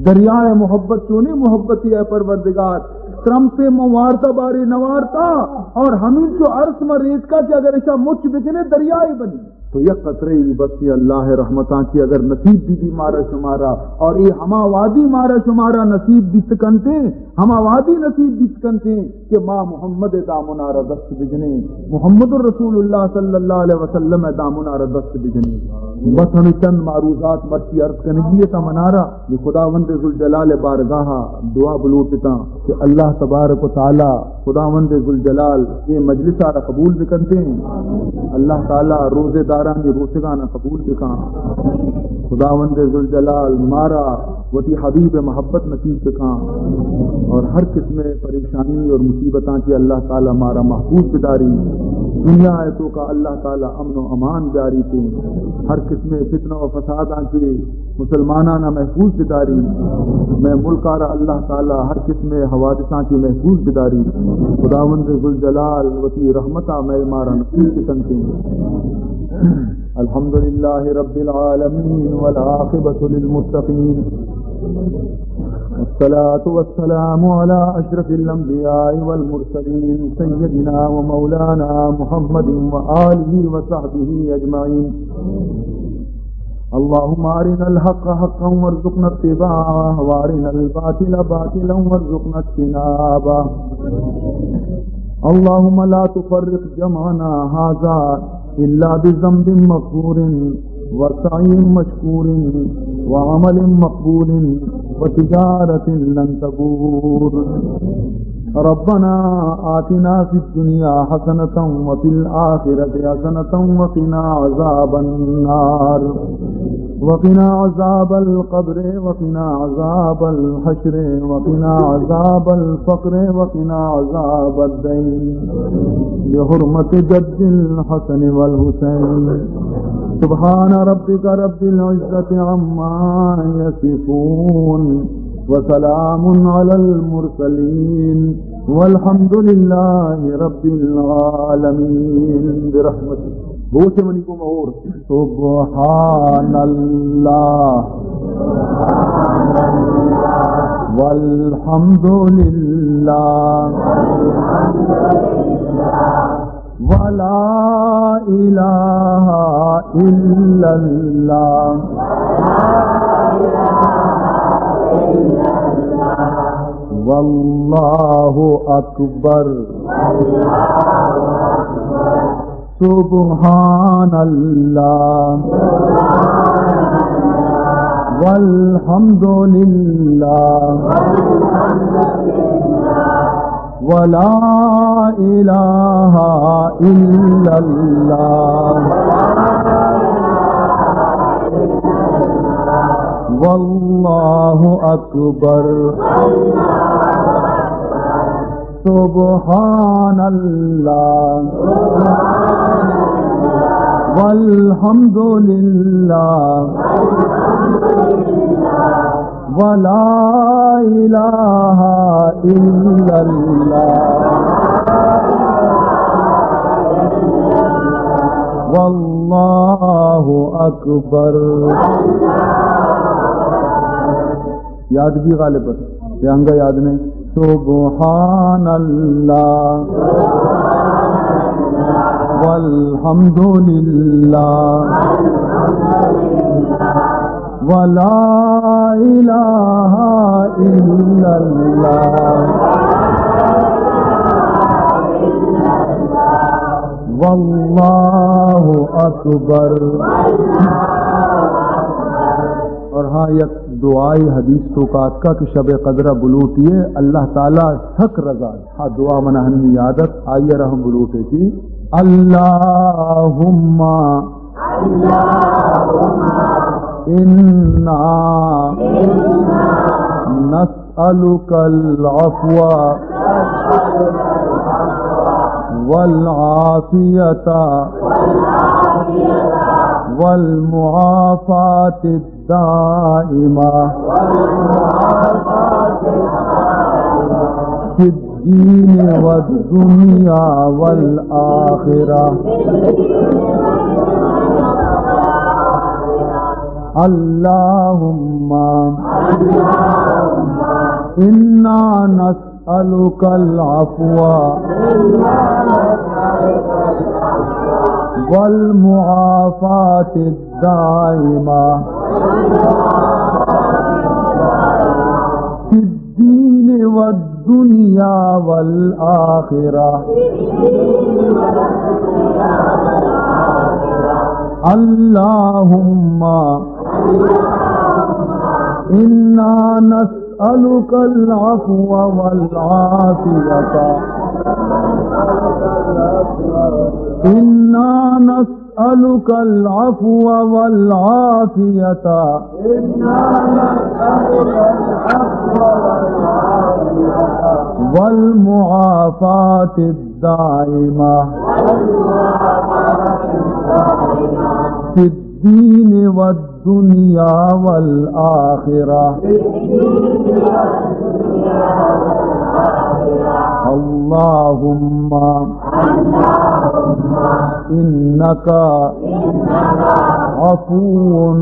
دریائے محبت چونیں محبتے اے پروردگار، ترمپے من وارتا بارے نہ وارتا، اور ہمینچو ارس من ریتکا کہ اگر اشاں مچ بکنے دریائے بنی۔ تو یک قطرہ ای بس اے اللہ ءِ رحمتاں چی اگر نصیب بی بی مارا شمارا، اور اے ہما وادی مارا شمارا نصیب بیت کنتیں، ہما وادی نصیب بیت کنتیں کہ ما محمد ءِ دامنا را دست بجنیں، محمد رسول اللہ صلی اللہ علیہ وسلم ءِ دامنا را دست بجنیں۔ بس ہمے چند معروضات مرچی عرض کنگی ات منارا، کہ خداوند ذوالجلال ءِ بارگاہ ءَ دعا بلوٹتاں کہ اللہ تبارک و تعالی، خداوند ذوالجلال اے مجلس ءَ را قبول بکنتیں، اللہ تعالی روزے دارانی روچگاں قبول بکاں، خداوند ذوالجلال مارا وتی حبیب ءِ محبت نصیب بکاں، اور ہر قسم ءِ پریشانی اور مصیبتاں چی اللہ تعالی مارا محفوظ بداری، دنیا ءِ توکا اللہ تعالی امن و امان بیاریتیں، ہر قسم ءِ فتنہ و فساداں چی مسلمانانا محفوظ بداری، مئے ملک ءَ را اللہ تعالی ہر قسم ءِ حوادثاں چی محفوظ بداری۔ خداوند ذوالجلال وتی رحمت ءَ مئے مارا نصیب بکنتیں۔ الحمد لله رب العالمين والعاقبة للمتقين، والصلاة والسلام على أشرف الأنبياء والمرسلين سيدنا ومولانا محمد وآله وصحبه أجمعين. اللهم أرنا الحق حقا وارزقنا اتباعه، وأرنا الباطل باطلا وارزقنا اجتنابه. اللهم لا تفرق جمعنا هذا إلا بذنب مغفور، وسعي مشكور، وعمل مقبول، وتجارة لن تبور. ربنا آتنا في الدنيا حسنة وفي الآخرة حسنة وقنا عذاب النار. وقنا عذاب القبر وقنا عذاب الحشر وقنا عذاب الفقر وقنا عذاب الدين بحرمة جد الحسن والحسين. سبحان ربك رب العزة عما يصفون وسلام على المرسلين والحمد لله رب العالمين برحمتك. بوش منی کو مہور. سبحان الله والحمد لله ولا إله إلا الله والله أكبر. سبحان الله والحمد لله ولا إله إلا الله والله أكبر. سبحان الله والحمد لله ولا إله إلا الله والله أكبر. یاد بی غالب ات، یا انگا یاد نہ انت. سبحان الله والحمد لله ولا إله إلا الله والله أكبر. اور ہاں، یک دعائے حدیث توکا اتکا کہ شب قدر ءَ بلوٹیے، اللہ تعالی سک رضا۔ ہاں، دعا منا ہنی یاد ات، آئی ءَ را ہم بلوٹے کہ اللہم انا نسألک العفو والعافیة والمعافاة الدائمة في الدين والدنيا والآخرة. اللهم إنا نسألك العفو والمعافاة الدائمة في الدين والدنيا والآخرة. اللهم إنا نسألك العفو والعافية. إنا نسألك العفو والعافية والمعافاة الدائمة في الدين والدنيا والآخرة. اللهم إنك عفو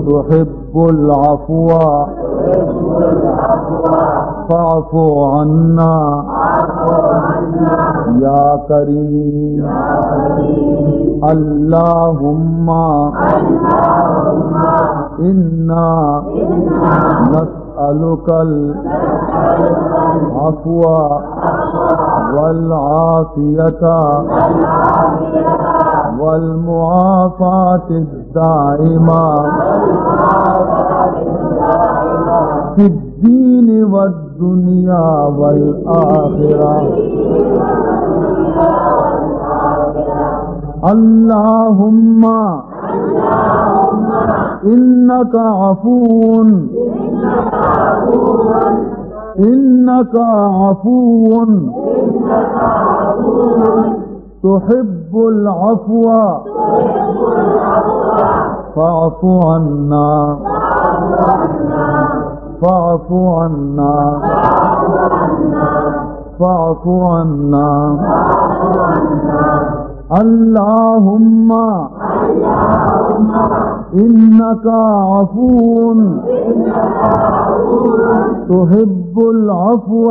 تحب العفو فاعف عنا يا كريم. اللهم إنا نسألك العفو والعافية والمعافاة الدائمة في الدين والدنيا والآخرة. اللهم إنك عفو، إنك عفو تحب العفو فاعف عنا، فاعف عنا، فاعف عنا. اللهم إنك عفو تحب العفو